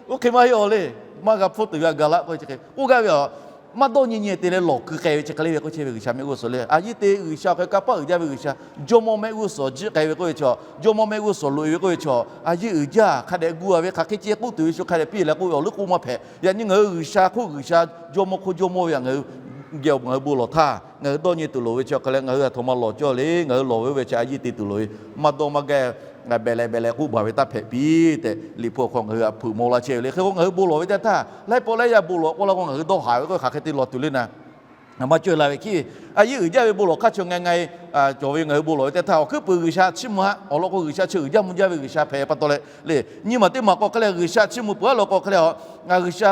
Oˇ hk'e maˇ heˆ awˬ le. Maˇ g'a hpfuhˇ tuˬ ve a ga laˇ k'oˆ ve chi hk'e k'oˆ gaˇ ve a, maˇ dawˇ nyi nyi te leh lawˬ kuiˬ k'ai ve chi hk'e le ve k'oˆ chehˇ ve G'uiˬsha mehˆ g'uˇ suhˍ le. A yiˇ te G'uiˬsha awˬ hk'e kanˇ paˆ uiˍ jaˇ ve G'uiˬsha, jawˇmawˇ mehˆ g'uˇ suhˍ jiˆ k'ai ve k'oˆ ve chaw, jawˇmawˇ mehˆ g'uˇ suhˍ loꞈ e ve k'oˆ ve chaw, a yiˇ uiˍ jaˇ hk'a dehꞈ gu a ve hk'aˬ hk'e ceh k'oˆ tuˬ ve shu hk'a dehꞈ piˇ leh k'oˆ ve awˬ liˇ k'oˆ maˇ hpehꞈ. Yaꞈ nyi ngaˬ hui G'uiˬsha hk'oˆ G'uiˬsha jawˇmawˇ hk'oˆ jawˇmawˇ ve a ngaˬ hui geh ngaˬ hui bon lawˬ htaˇ ngaˬ hui dawˇ nyi tuˬ loˍ ve chi awˬ hk'a leh ngaˬ hui a htoꞈ ma lawˬ cawˇ le. Ngaˬ hui lawˬ ve oˇ ve chi a yiˇ te tuˬ loˍ ve, maˇ dawˇ maˇ gaˇ, beh leh beh leh k'oˆ baˬ ve taˇ hpehꞈ piˇ tehꞈ, Liꞈ hpu awˬ hk'aw ngaˬ hui htaꞈ hpeuꞈ maw laˇ chehˇ ve le. Hk'e k'o ngaˬ hui bon lawˬ ve teˇ htaˇ, laiˉ pawˆ laiˉ yaˇ bon lawˬ k'oˆ laˇ k'o ngaˬ hui dawˇ haˍ ve k'oˆ ve hk'aˬ hk'e te lawˬ tuˬ le naˍ. Maˇ cawˇ la ve hkiˉ ve, a yiˇ uiˍ jaˇ ve bon lawˬ hk'aˇ chi ngaˬ ngaˬ cawˬ ve ngaˬ hui bon lawˬ ve teˇ htaˇ, awˬ hkuiˉ puiˍ G'uiˬsha chiˇ mvuh haˆ awˬ lawn k'o G'uiˬsha chi uiˍ jaˇ mvuh jaˇ ve G'uiˬsha hpehꞈ pa taw leh le. Nyi maˬ teˇ maˬ k'o hk'e leh G'uiˬsha chiˇ mvuh peuˬ a law k'o hk'e le a, G'uiˬsha,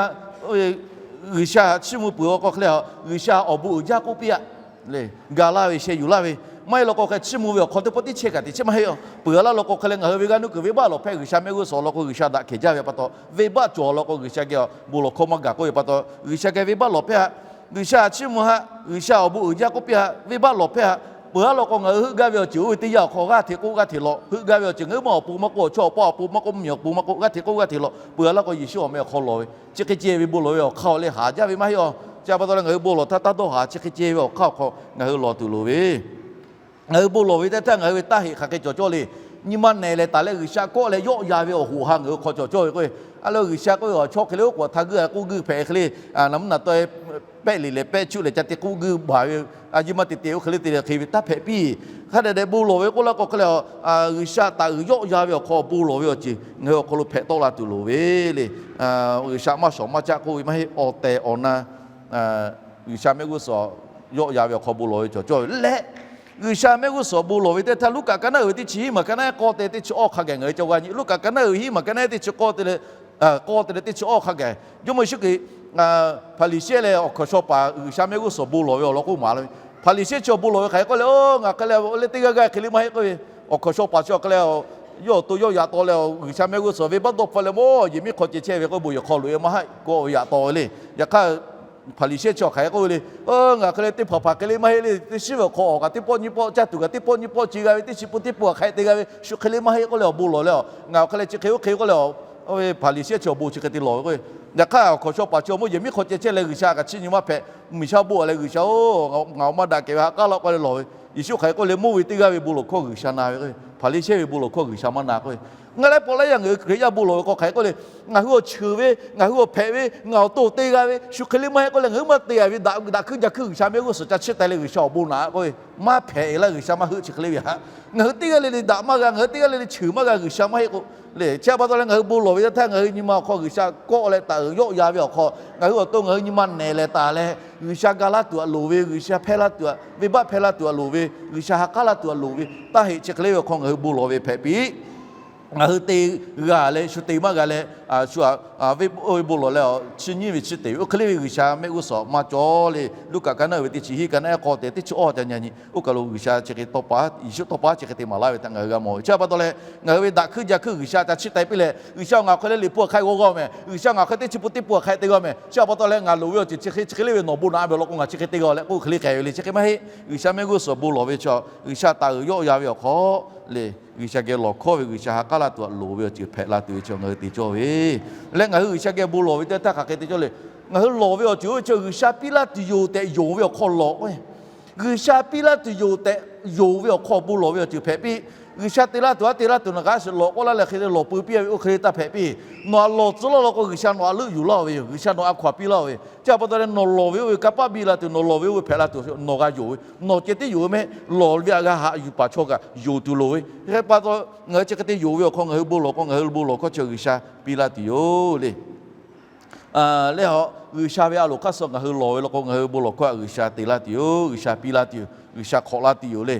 G'uiˬsha chiˇ mvuh peuˬ awˬ k'o hk'e le a, G'uiˬsha awˬ bon uiˍ jaˇ k'oˆ piˇ a le. Ga laˇ ve sheh yuˬ laˇ ve, maˇ heˆ law k'o hk'e chiˇ mvuh ve awˬ hk'aw teˇ pawˆ tiˉ chehˇ kaꞈ te chehˇ maˇ heˆ a. Peuˬ a laˇ law k'o hk'e leh ngaˬ hui ve g'aˇ nuˇ kuiˬ venˇbaˆ lawˬ hpehˇ G'uiˬsha mehˆ g'uˇ suhˍ awˬ lawn k'o G'uiˬsha daꞈ hkehˍ jaˇ ve pa taw, venˇbaˆ cawˬ awˬ lawn k'o G'uiˬsha geh bon lawˬ hkawˇ maˇ gaˬ k'oˆ ve pa taw G'uiˬsha geh venˇbaˆ lawˬ hpehˇ haˆ. G'uiˬsha chiˇ mvuh haˆ, G'uiˬsha awˬ bon uiˍ jaˇ k'oˆ piˇ haˆ, venˇbaˆ lawˬ hpehˇ haˆ. Peuˬ a law k'o ngaˬ hui heuˆ gaˇ ve awˬ ceuˬ oˇ ve teˇ yanˇ awˬ hk'aw g'aˇ hteꞈ k'oˆ g'aˇ hteꞈ lawˬ. Heuˆ gaˇ ve awˬ ceuˬ ngaˬ hui ma awˬ pon maˇ k'oˆ, awˬ chawˇ awˬ paˇ awˬ pon maˇ k'oˆ, mvuhˇmiˬ awˬ pon maˇ k'oˆ, g'aˇ hteꞈ k'oˆ g'aˇ hteꞈ lawˬ. Peuˬ a laˇ k'o Yeˍsuˆ awˬ meh awˬ hk'aw leh haˍ jaˇ ve maˇ heˆ a. Chi pa taw leh ngaˬ hui bon lawˬ htaˇ taˇ dawˇ haˍ, chi hk'e ceh ve awˬ hk'aˇ awˬ hk'aw ngaˬ hui lawˬ tuˬ loˍ ve Ngaˬ hui bon lawˬ ve teˇ htaˇ ngaˬ hui ve taˇ heꞈ hk'aˬ hk'e cawˬ cawˇ le. Nyi ma nehˬ leh taˍ leh G'uiˬsha kawˆ leh yawˆ yan ve awˬ hoꞈ ha ngaˬ hui hk'aw cawˬ cawˇ ve k'o, a le G'uiˬsha k'oˆ ve awˬ chawˇ hk'e le oˉ k'oˍ htaˇ guiˇ a k'oˆ guiˇ hpehꞈ hk'e le, naˍ mvuhˇ naˍ tawˆ e pehˆ liꞈ leh pehˆ chuˆ leh ca te k'oˆ guiˇ baˬ ve, a yiˇ maˇ te te oˇ hk'e le te leh hk'e ve taˇ hpehꞈ piˇ. Hk'a dehꞈ dehꞈ bon lawˬ ve k'oˆ laˇ k'o hk'e le, G'uiˬsha taˍ uiˍ yawˆ yan ve awˬ hk'aw bon lawˬ ve awˬ ceuˬ ngaˬ hui awˬ hk'aw lo hpehꞈ tawˆ la tuˬ loˍ ve le. G'uiˬsha maˇ shawˍ maˇ caˆ k'oˆ ve maˇ heˆ, awˬ tehˬ awˬ na G'uiˬsha mehˆ g'uˇ suhˍ yawˆ yan ve awˬ hk'aw bon lawˬ ve cawˬ cawˇ ve leh, G'uiˬsha mehˆ g'uˇ suhˍ bon lawˬ ve teˇ htaˇ Luˉkaꞈ ka naˉ uiˍ ve teˇ chi hiˉ maˬ ka naˉ k'awˇ te teˇ chi awˇ hk'a gaˬ ngaˬ hui ca g'a nyi. Luˉkaꞈ ka naˉ uiˍ hiˉ maˬ ka naˉ teˇ chi k'awˇ te leh, k'awˇ te leh teˇ chi awˇ hk'a gaˬ Jawˇmawˇ Yeˍsuˆ Hkriꞈ Hpaˍriˍsehˇ leh awˬ hkawnˍ shaw paˍ G'uiˬsha mehˆ g'uˇ suhˍ bon lawˬ ve awˬ lawn k'oˆ maˍ la ve. Hpaˍriˍsehˇ chi awˬ bon lawˬ ve hk'aˬ hk'e k'oˆ leh, Oˇ, ngaˬ hk'e leh le teˇ g'aˇ g'aˇ hk'e le maˇ heˆ k'oˆ ve. Awˬ hkawnˍ shaw paˍ chi awˬ hk'e leh, yawˇ awˬ to yawˇ yaꞈ taw leh G'uiˬsha mehˆ g'uˇ suhˍ venˇbaˆ dawˇ hpfuhˆ leh mawˇ yehˬ miˉ hk'aw ceh chehˇ ve k'oˆ ve bon yehˬ hk'aw loꞈ e maˇ heˆ k'oˆ ve yaꞈ taw ve le. Yaꞈ hk'aˇ, Hpaˍriˍsehˇ chi awˬ hk'aˬ hk'e k'oˆ ve le. Oˇ, ngaˬ hk'e leh teˇ hpaˍ hpaˍ hk'e le maˇ heˆ le. Teˇ shiˉ ve awˬ hk'aw awˬ kaꞈ teˇ pawˆ nyiˇ pawˆ, caˇ tuˬ kaꞈ teˇ pawˆ nyiˇ pawˆ ce g'a ve, teˇ chi pun teˇ pun hk'aˬ hk'e te g'a ve, shu hk'e le maˇ heˆ k'oˆ leh awˬ bon lawˬ leh, ngaˬ awˬ hk'e leh chi hk'e oˇ hk'e k'oˆ leh, oˇ ve Hpaˍriˍsehˇ chi awˬ bon chi hk'e te lawˬ ve k'o, yaꞈ hk'aˇ awˬ hkawnˍ shaw paˍ chi awˬ mawˇ yehˬ miˉ hk'aw ceh chehˇ leh G'uiˬsha kaꞈ chiˇ nyi maˇ hpehꞈ. Miˬ shaˉ bon leh G'uiˬsha-oˬ, ngaˬ awˬ maˇ daꞈ kehˬ ve ha k'aˉ laˇ k'oˆ leh lawˬ ve, Yeˍsuˆ hk'aˬ hk'e k'oˆ le, mvuhˇ ve teˇ g'aˇ ve bon lawˬ hkawˇ G'uiˬsha na ve k'o, Hpaˍriˍsehˇ ve bon lawˬ hkawˇ G'uiˬsha maˇ na k'o, ngaˬ leh paw laˇ yaˇ ngaˬ hui Hkriꞈ yaˇ bon lawˬ ve hk'aw hk'aˬ hk'e k'oˆ le, ngaˬ hui awˬ cheuˬ ve, ngaˬ hui awˬ hpehꞈ ve, ngaˬ awˬ to te g'a ve, shu hk'e le maˇ heˆ k'oˆ leh ngaˬ hui maˇ te g'a ve daꞈ hkuiˇ jaˇ hkuiˇ G'uiˬsha mehˆ g'uˇ suhˍ ca chiˇ taiˍ leh G'uiˬsha awˬ bon naꞈ k'oˆ ve, maˇ hpehꞈ e laˇ G'uiˬsha maˇ heuˆ chi hk'e le ve haꞈ. Ngaˬ hui teˇ g'aˇ le le daꞈ maˇ g'a, ngaˬ hui teˇ g'aˇ le le cheuˬ maˇ g'a G'uiˬsha maˇ heˆ k'o le. Chi pa taw leh ngaˬ hui bon lawˬ ve teˇ htaˇ ngaˬ hui nyi ma awˬ hk'aw G'uiˬsha kawˆ leh taˍ uiˍ yawˆ yan ve awˬ hk'aw, ngaˬ hui awˬ to ngaˬ hui nyi ma nehˬ leh taˍ leh G'uiˬsha ga laˇ tuˬ aꞈ loˍ ve, G'uiˬsha hpehˇ laˇ tuˬ aꞈ, venˇbaˆ hpehˇ laˇ tuˬ aꞈ loˍ ve, G'uiˬsha ha k'aˉ laˇ tuˬ aꞈ loˍ ve, taˇ heꞈ chi hk'e le ve awˬ hk'aw ngaˬ hui bon lawˬ ve hpehꞈ piˇ. Ngaˬ hui te g'a leh shu te maˇ g'a leh, shu ve bon lawˬ leh chi nyiˇ ve chi te ve oˇ hk'e le ve G'uiˬsha mehˆ g'uˇ suhˍ maˇ cawˬ le. Luˉkaꞈ ka naˉ uiˍ ve teˇ chi hiˉ ka naˉ k'awˇ te teˇ chi awˇ ca nyi nyi. Oˇ kaˬ lo G'uiˬsha chi hk'e tawˇ pa, Yeˍsuˆ tawˇ pa chi hk'e te maˍ laˇ ve htaꞈ ngaˬ hui g'a mawˬ ve. Chi pa taw leh ngaˬ hui ve daꞈ hkuiˇ jaˇ hkuiˇ G'uiˬsha ca chiˇ taiˍ piˇ leh, G'uiˬsha ngaˬ awˬ hk'e leh liꞈ hpu hk'a g'aw g'aw mehˍ, G'uiˬsha ngaˬ awˬ hk'e teˇ chi pun teˇ pun hk'a te g'a mehˍ, chi pa taw leh ngaˬ loˍ ve awˬ ceuˬ chi hk'e chi hk'e le ve nawˬ bon naꞈ a ve awˬ lawn k'o ngaˬ chi hk'e te g'a leh k'oˆ hk'e le k'ai ve le. Chi hk'e maˇ heˆ. G'uiˬsha mehˆ g'uˇ suhˍ bon lawˬ ve chaw, G'uiˬsha taˍ uiˍ yawˆ yan ve awˬ hk'aw le, G'uiˬsha geh lawˬ hkawˇ ve, G'uiˬsha ha k'aˉ laˇ tuˬ aꞈ loˍ ve awˬ ceuˬ hpehꞈ la tuˬ ve chaw ngaˬ hui te cawˇ ve leh ngaˬ hui G'uiˬsha geh bon lawˬ ve teˇ htaˇ hk'aˬ hk'e te cawˇ le. Ngaˬ hui lawˬ ve awˬ ceuˬ oˇ ve chaw G'uiˬsha piˇ laˇ tuˬ yoˬ tehꞈ yonˍ ve awˬ hk'aw lawˬ k'o, G'uiˬsha piˇ laˇ tuˬ yoˬ tehꞈ yonˍ ve awˬ hk'aw bon lawˬ ve awˬ ceuˬ hpehꞈ piˇ. G'uiˬsha te laˇ tuˬ aꞈ te laˇ tuˬ nawˬ kaꞈ a shu lawˬ k'oˆ laˇ leh hk'e te lawˬ peu piˇ a ve oˇ hk'e le taˇ hpehꞈ piˇ. Nawˬ aꞈ lawˬ tcuh laˇ law k'o G'uiˬsha nawˬ aꞈ leuˆ yuˬ laˇ ve yoˬ. G'uiˬsha nawˬ aꞈ hkaw aꞈ piˇ laˇ ve. Chi pa taw leh nawˬ lawˬ ve oˇ ve kanˇ paˆ biˇ la tuˬ, nawˬ lawˬ ve oˇ ve hpehꞈ la tuˬ nawˬ g'a yonˍ ve. Nawˬ ceh tiˉ yonˍ ve mehˆ, lawˬ ve aꞈ g'a haꞈ yuˬ paˍ chaw kaꞈ yonˍ tuˬ loˍ ve. Hk'e pa taw ngaˬ hui chi hk'e te yonˍ ve awˬ hk'aw ngaˬ hui bon lawˬ k'o ngaˬ hui bon lawˬ hkawˇ chi G'uiˬsha piˇ laˇ tuˬ yoˬ le. Leh a, G'uiˬsha ve a loˍ hk'aˇ suh ngaˬ hui lawˬ ve law k'o ngaˬ hui bon lawˬ hkawˇ aꞈ G'uiˬsha te laˇ tuˬ yoˬ, G'uiˬsha piˇ laˇ tuˬ yoˬ, G'uiˬsha hk'awꞈ laˇ tuˬ yoˬ le.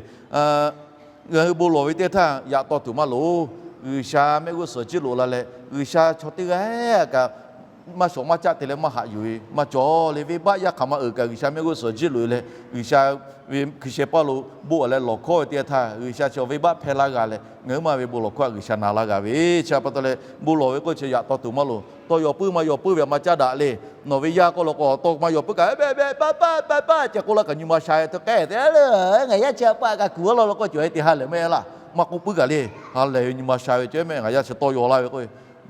Ngaˬ hui bon lawˬ ve teˇ htaˇ yaꞈ taw tuˬ maˇ loˍ. G'uiˬsha mehˆ g'uˇ suhˍ ciˇ loꞈ la leh, G'uiˬsha chaw teˇ g'aˇ kaꞈ maˇ shawˍ maˇ caˆ te leh maˇ haꞈ yuˬ ve maˇ cawˬ le. Venˇbaˆ yaˇ hk'aˬ ma uiˍ kaꞈ G'uiˬsha mehˆ g'uˇ suhˍ jiˇ loꞈ e leh, G'uiˬsha ve hkui sheh paˇ lo bon leh lawˬ hkawˇ ve teˇ yanˇ htaˇ, G'uiˬsha chi venˇbaˆ hpehˇ laˇ g'a leh, ngaˬ hui maˇ ve bon lawˬ hkawˇ htaꞈ G'uiˬsha na laˇ g'a ve. Chi pa taw leh bon lawˬ ve k'oˆ chi yaꞈ taw tuˬ maˇ loˍ. Tawˇ yaw puiˉ maˇ yaw puiˉ ve a maˇ caˉ daꞈ le. Nawˬ ve yaˇ k'oˆ la k'o, tawˇ maˇ yaw puiˉ kaꞈ, paˇ paˇ paˇ paˇ ceh k'oˆ laˇ kaꞈ nyi ma sha ve hteˇ k'ehˉ te le. Ngaˬ yaˇ chi a paˇ kaꞈ kuˬ a law la k'o cawˬ e te ha lehˬ mehˆ laˇ. Maˇ k'oˆ puiˉ kaꞈ le. Ha lehˬ ve nyi ma sha ve ceh mehˆ, ngaˬ yaˇ chi tawˇ yaw laˇ ve k'o,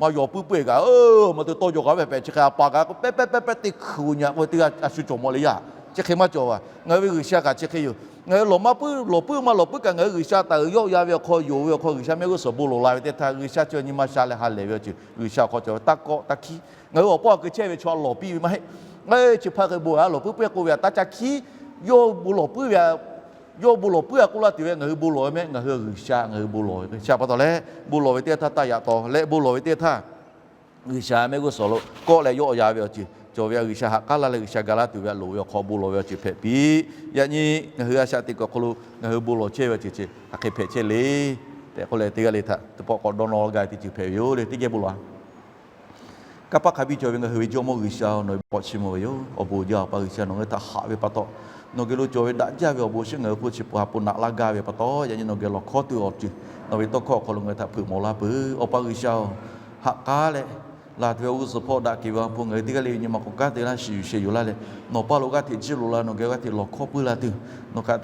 maˇ yaw puiˉ puiˉ e kaꞈ, maˇ te tawˇ yaw kaꞈ ve hpehꞈ chi hk'e a pa kaꞈ k'o, pehˇ pehˇ pehˇ pehˇ te hkuiˬ nyi a k'o, teˇ g'aˇ a shu cawˬ mawˬ le yaˇ. Chi hk'e maˇ cawˬ vaˬ. Ngaˬ hui ve G'uiˬsha kaꞈ chi hk'e yoˬ. Ngaˬ hui lawˬ maˇ puiˉ, lawˬ puiˉ maˇ lawˬ puiˉ kaꞈ, ngaˬ hui G'uiˬsha taˍ uiˍ yawˆ yan ve awˬ hk'aw, yonˍ ve awˬ hk'aw G'uiˬsha mehˆ g'uˇ suhˍ bon lawˬ la ve teˇ htaˇ, G'uiˬsha chi nyi ma sha leh ha lehˬ ve awˬ ceuˬ G'uiˬsha awˬ hk'aw cawˬ ve taˇ kawˆ taˇ hkiˉ. Ngaˬ hui awˬ paw awˬ keu chehˇ ve chaw a lawˬ piˇ ve maˇ heˆ. Ngaˬ hui chi hpaˇ hk'e bon a lawˬ puiˉ puiˉ k'oˆ ve a taˇ caˇ hkiˉ. Yawˇ bon lawˬ puiˉ ve a, yawˇ bon lawˬ puiˉ a k'oˆ laˇ tuˬ ve ngaˬ hui bon lawˬ ve mehˆ, ngaˬ hui G'uiˬsha ngaˬ hui bon lawˬ ve. Chi pa taw leh bon lawˬ ve teˇ htaˇ taˇ yaꞈ taw leh bon lawˬ ve teˇ htaˇ G'uiˬsha mehˆ g'uˇ suhˍ lo kawˆ leh yawˆ yan ve awˬ ceuˬ cawˬ ve a, G'uiˬsha haꞈ k'aˉ laˇ leh G'uiˬsha ga laˇ tuˬ ve a loˍ ve awˬ hk'aw bon lawˬ ve awˬ ceuˬ hpehꞈ piˇ. Yaꞈ nyi ngaˬ hui a shaꞈ teꞈ kuiˬ awˬ hk'aw lo ngaˬ hui bon lawˬ chehˇ ve awˬ ceuˬ chi hk'aˬ hk'e hpehꞈ chehˇ le tehꞈ k'oˆ leh, teˇ g'aˇ le htaꞈ teˇ pawˆ k'awꞈ dawˇ nawˇ gaˇ ve teˇ ceuˬ hpehꞈ ve yoˬ le. Teˇ geh bon lawˬ a. Kanˇ paˆ hk'a biˇ cawˬ ve ngaˬ hui ve Jawˇmawˇ G'uiˬsha-oˬ, nawˬ ve k'awꞈ chiˇ mvuh ve yoˬ. Awˬ bon uiˍ jaˇ, Awˬ pa G'uiˬsha, nawˬ ngaˬ hui htaꞈ haꞈ ve pa taw, nawˬ geh lo cawˬ ve daꞈ jaˇ ve awˬ bon shinˉ ngaˬ hui hk'oˆ chi peuˬ ha po naꞈ laˇ gaˇ ve pa taw, yaꞈ nyi nawˬ geh lawˬ hkawˇ tuˬ awˬ ceuˬ nawˬ ve tawˇ hkawˇ awˬ hk'aw lo ngaˬ hui htaꞈ hpeuꞈ mawˬ laˇ peuˬ. Awˬ pa G'uiˬsha-oˬ, haꞈ k'aˉ leh laˬ tuˬ ve awˬ g'uˇ suhˍ hpawˇ daꞈ kehˬ ve awˬ pon ngaˬ hui teˇ g'aˇ le ve nyi ma k'awꞈ kanˉ te laˇ, shiˍ yuˬ sheh yuˬ laˇ leh, nawˬ paˇ lo g'aˇ hteꞈ jiˇ loꞈ la, nawˬ geh g'aˇ hteꞈ lawˬ hkawˇ puiˉ la tuˬ, nawˬ htaꞈ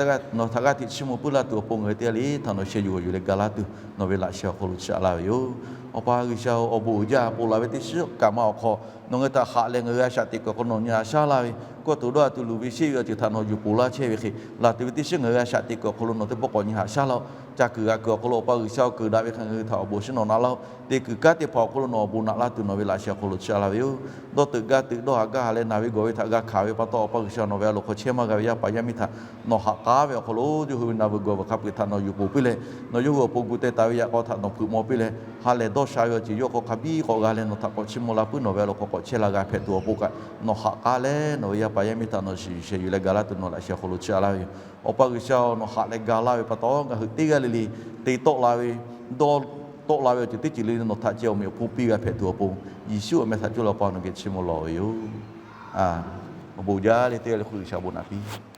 g'aˇ hteꞈ chiˇ mvuh puiˉ la tuˬ awˬ pon ngaˬ hui teˇ g'aˇ le htaꞈ nawˬ sheh yuˬ g'awˬ yuˬ leh ga laˇ tuˬ nawˬ ve laꞈ sheh awˬ hk'aw lo chiˇ aꞈ laˇ ve yoˬ. Awˬ pa G'uiˬsha-oˬ, awˬ bon uiˍ jaˇ, ponˬ laˬ ve teˇ shiˉ kaꞈ ma awˬ hk'aw nawˬ ngaˬ hui htaꞈ haꞈ leh ngaˬ hui a shaꞈ teꞈ kuiˬ awˬ hk'aw nawˬ nyi haꞈ shaˉ laˇ ve, kawˇ tuˬ dawˇ a tuˬ luˬ ve sheˆ ve awˬ ceuˬ htaꞈ nawˬ yuˬ ponˬ laˇ chehˇ ve hk'e, laˬ tuˬ ve teˇ shiˉ ngaˬ hui a shaꞈ teꞈ kuiˬ awˬ hk'aw lo nawˬ teˇ pawˆ k'awꞈ nyi haꞈ shaˉ laˇ-oˬ. Ca kuiˬ g'a kuiˬ awˬ hk'aw lo Awˬ pa G'uiˬsha-oˬ, kuiˬ daꞈ ve hk'a ngaˬ hui htaꞈ awˬ bon shinˉ nawˬ naꞈ laˇ-oˬ. Te kuiˬ kanˉ teˇ hpaˍ awˬ hk'aw lo nawˬ awˬ bon naꞈ laˇ tuˬ nawˬ ve laꞈ sheh awˬ hk'aw lo chiˇ aꞈ laˇ ve yoˬ. Dawˇ teuꞈ gaˇ teuꞈ dawˇ haꞈ gaˇ haꞈ leh naˬ ve gawˬ ve htaꞈ g'a hkanˍ ve pa taw, Awˬ pa G'uiˬsha nawˬ ve a loˍ hk'aw chehˇ maˇ g'a ve yaˇ paˍ yaˇ miˇ htaꞈ nawˬ haꞈ k'aˉ ve awˬ hk'aw lo yawˇ hui ve naˬ veuˬ gawˬ veuˬ hk'a peu-eˬ htaꞈ nawˬ yuˬ ponˬ piˇ leh, nawˬ yawˇ hui awˬ pon gu teh taˍ ve yaꞈ k'aw htaꞈ nawˬ hpeuꞈ maw piˇ leh, ha lehˬ dawˇ sha ve awˬ ceuˬ yawˇ hk'aw hk'a biˇ k'awꞈ g'a leh nawˬ htaꞈ k'awꞈ chiˇ mvuh la puiˉ nawˬ ve a loˍ hk'aw k'awꞈ chehˇ la g'a hpehꞈ tuˬ awˬ pon kaꞈ nawˬ haꞈ k'aˉ leh nawˬ ve yaˇ paˍ yaˇ miˇ htaꞈ nawˬ shiˍ yuˬ sheh yuˬ leh ga laˇ tuˬ nawˬ laꞈ sheh awˬ hk'aw lo chiˇ aꞈ laˇ ve yoˬ. Awˬ pa G'uiˬsha-oˬ, nawˬ haꞈ leh ga laˇ ve pa taw ngaˬ hui teˇ g'aˇ le le te tawˆ la ve, dawˇ tawˆ la ve awˬ ceuˬ teˇ ceuˬ le le nawˬ htaꞈ ceh awˬ meꞈ awˬ hponˇ piˇ g'a hpehꞈ tuˬ awˬ pon, Yeˍsuˆ awˬ meh htaꞈ coˇ leh Awˬ pa nawˬ geh chiˇ mvuh lawˬ ve yoˬ. Awˬ bon jaˇ le, teˇ g'aˇ le hk'oˆ G'uiˬsha bon naꞈ piˇ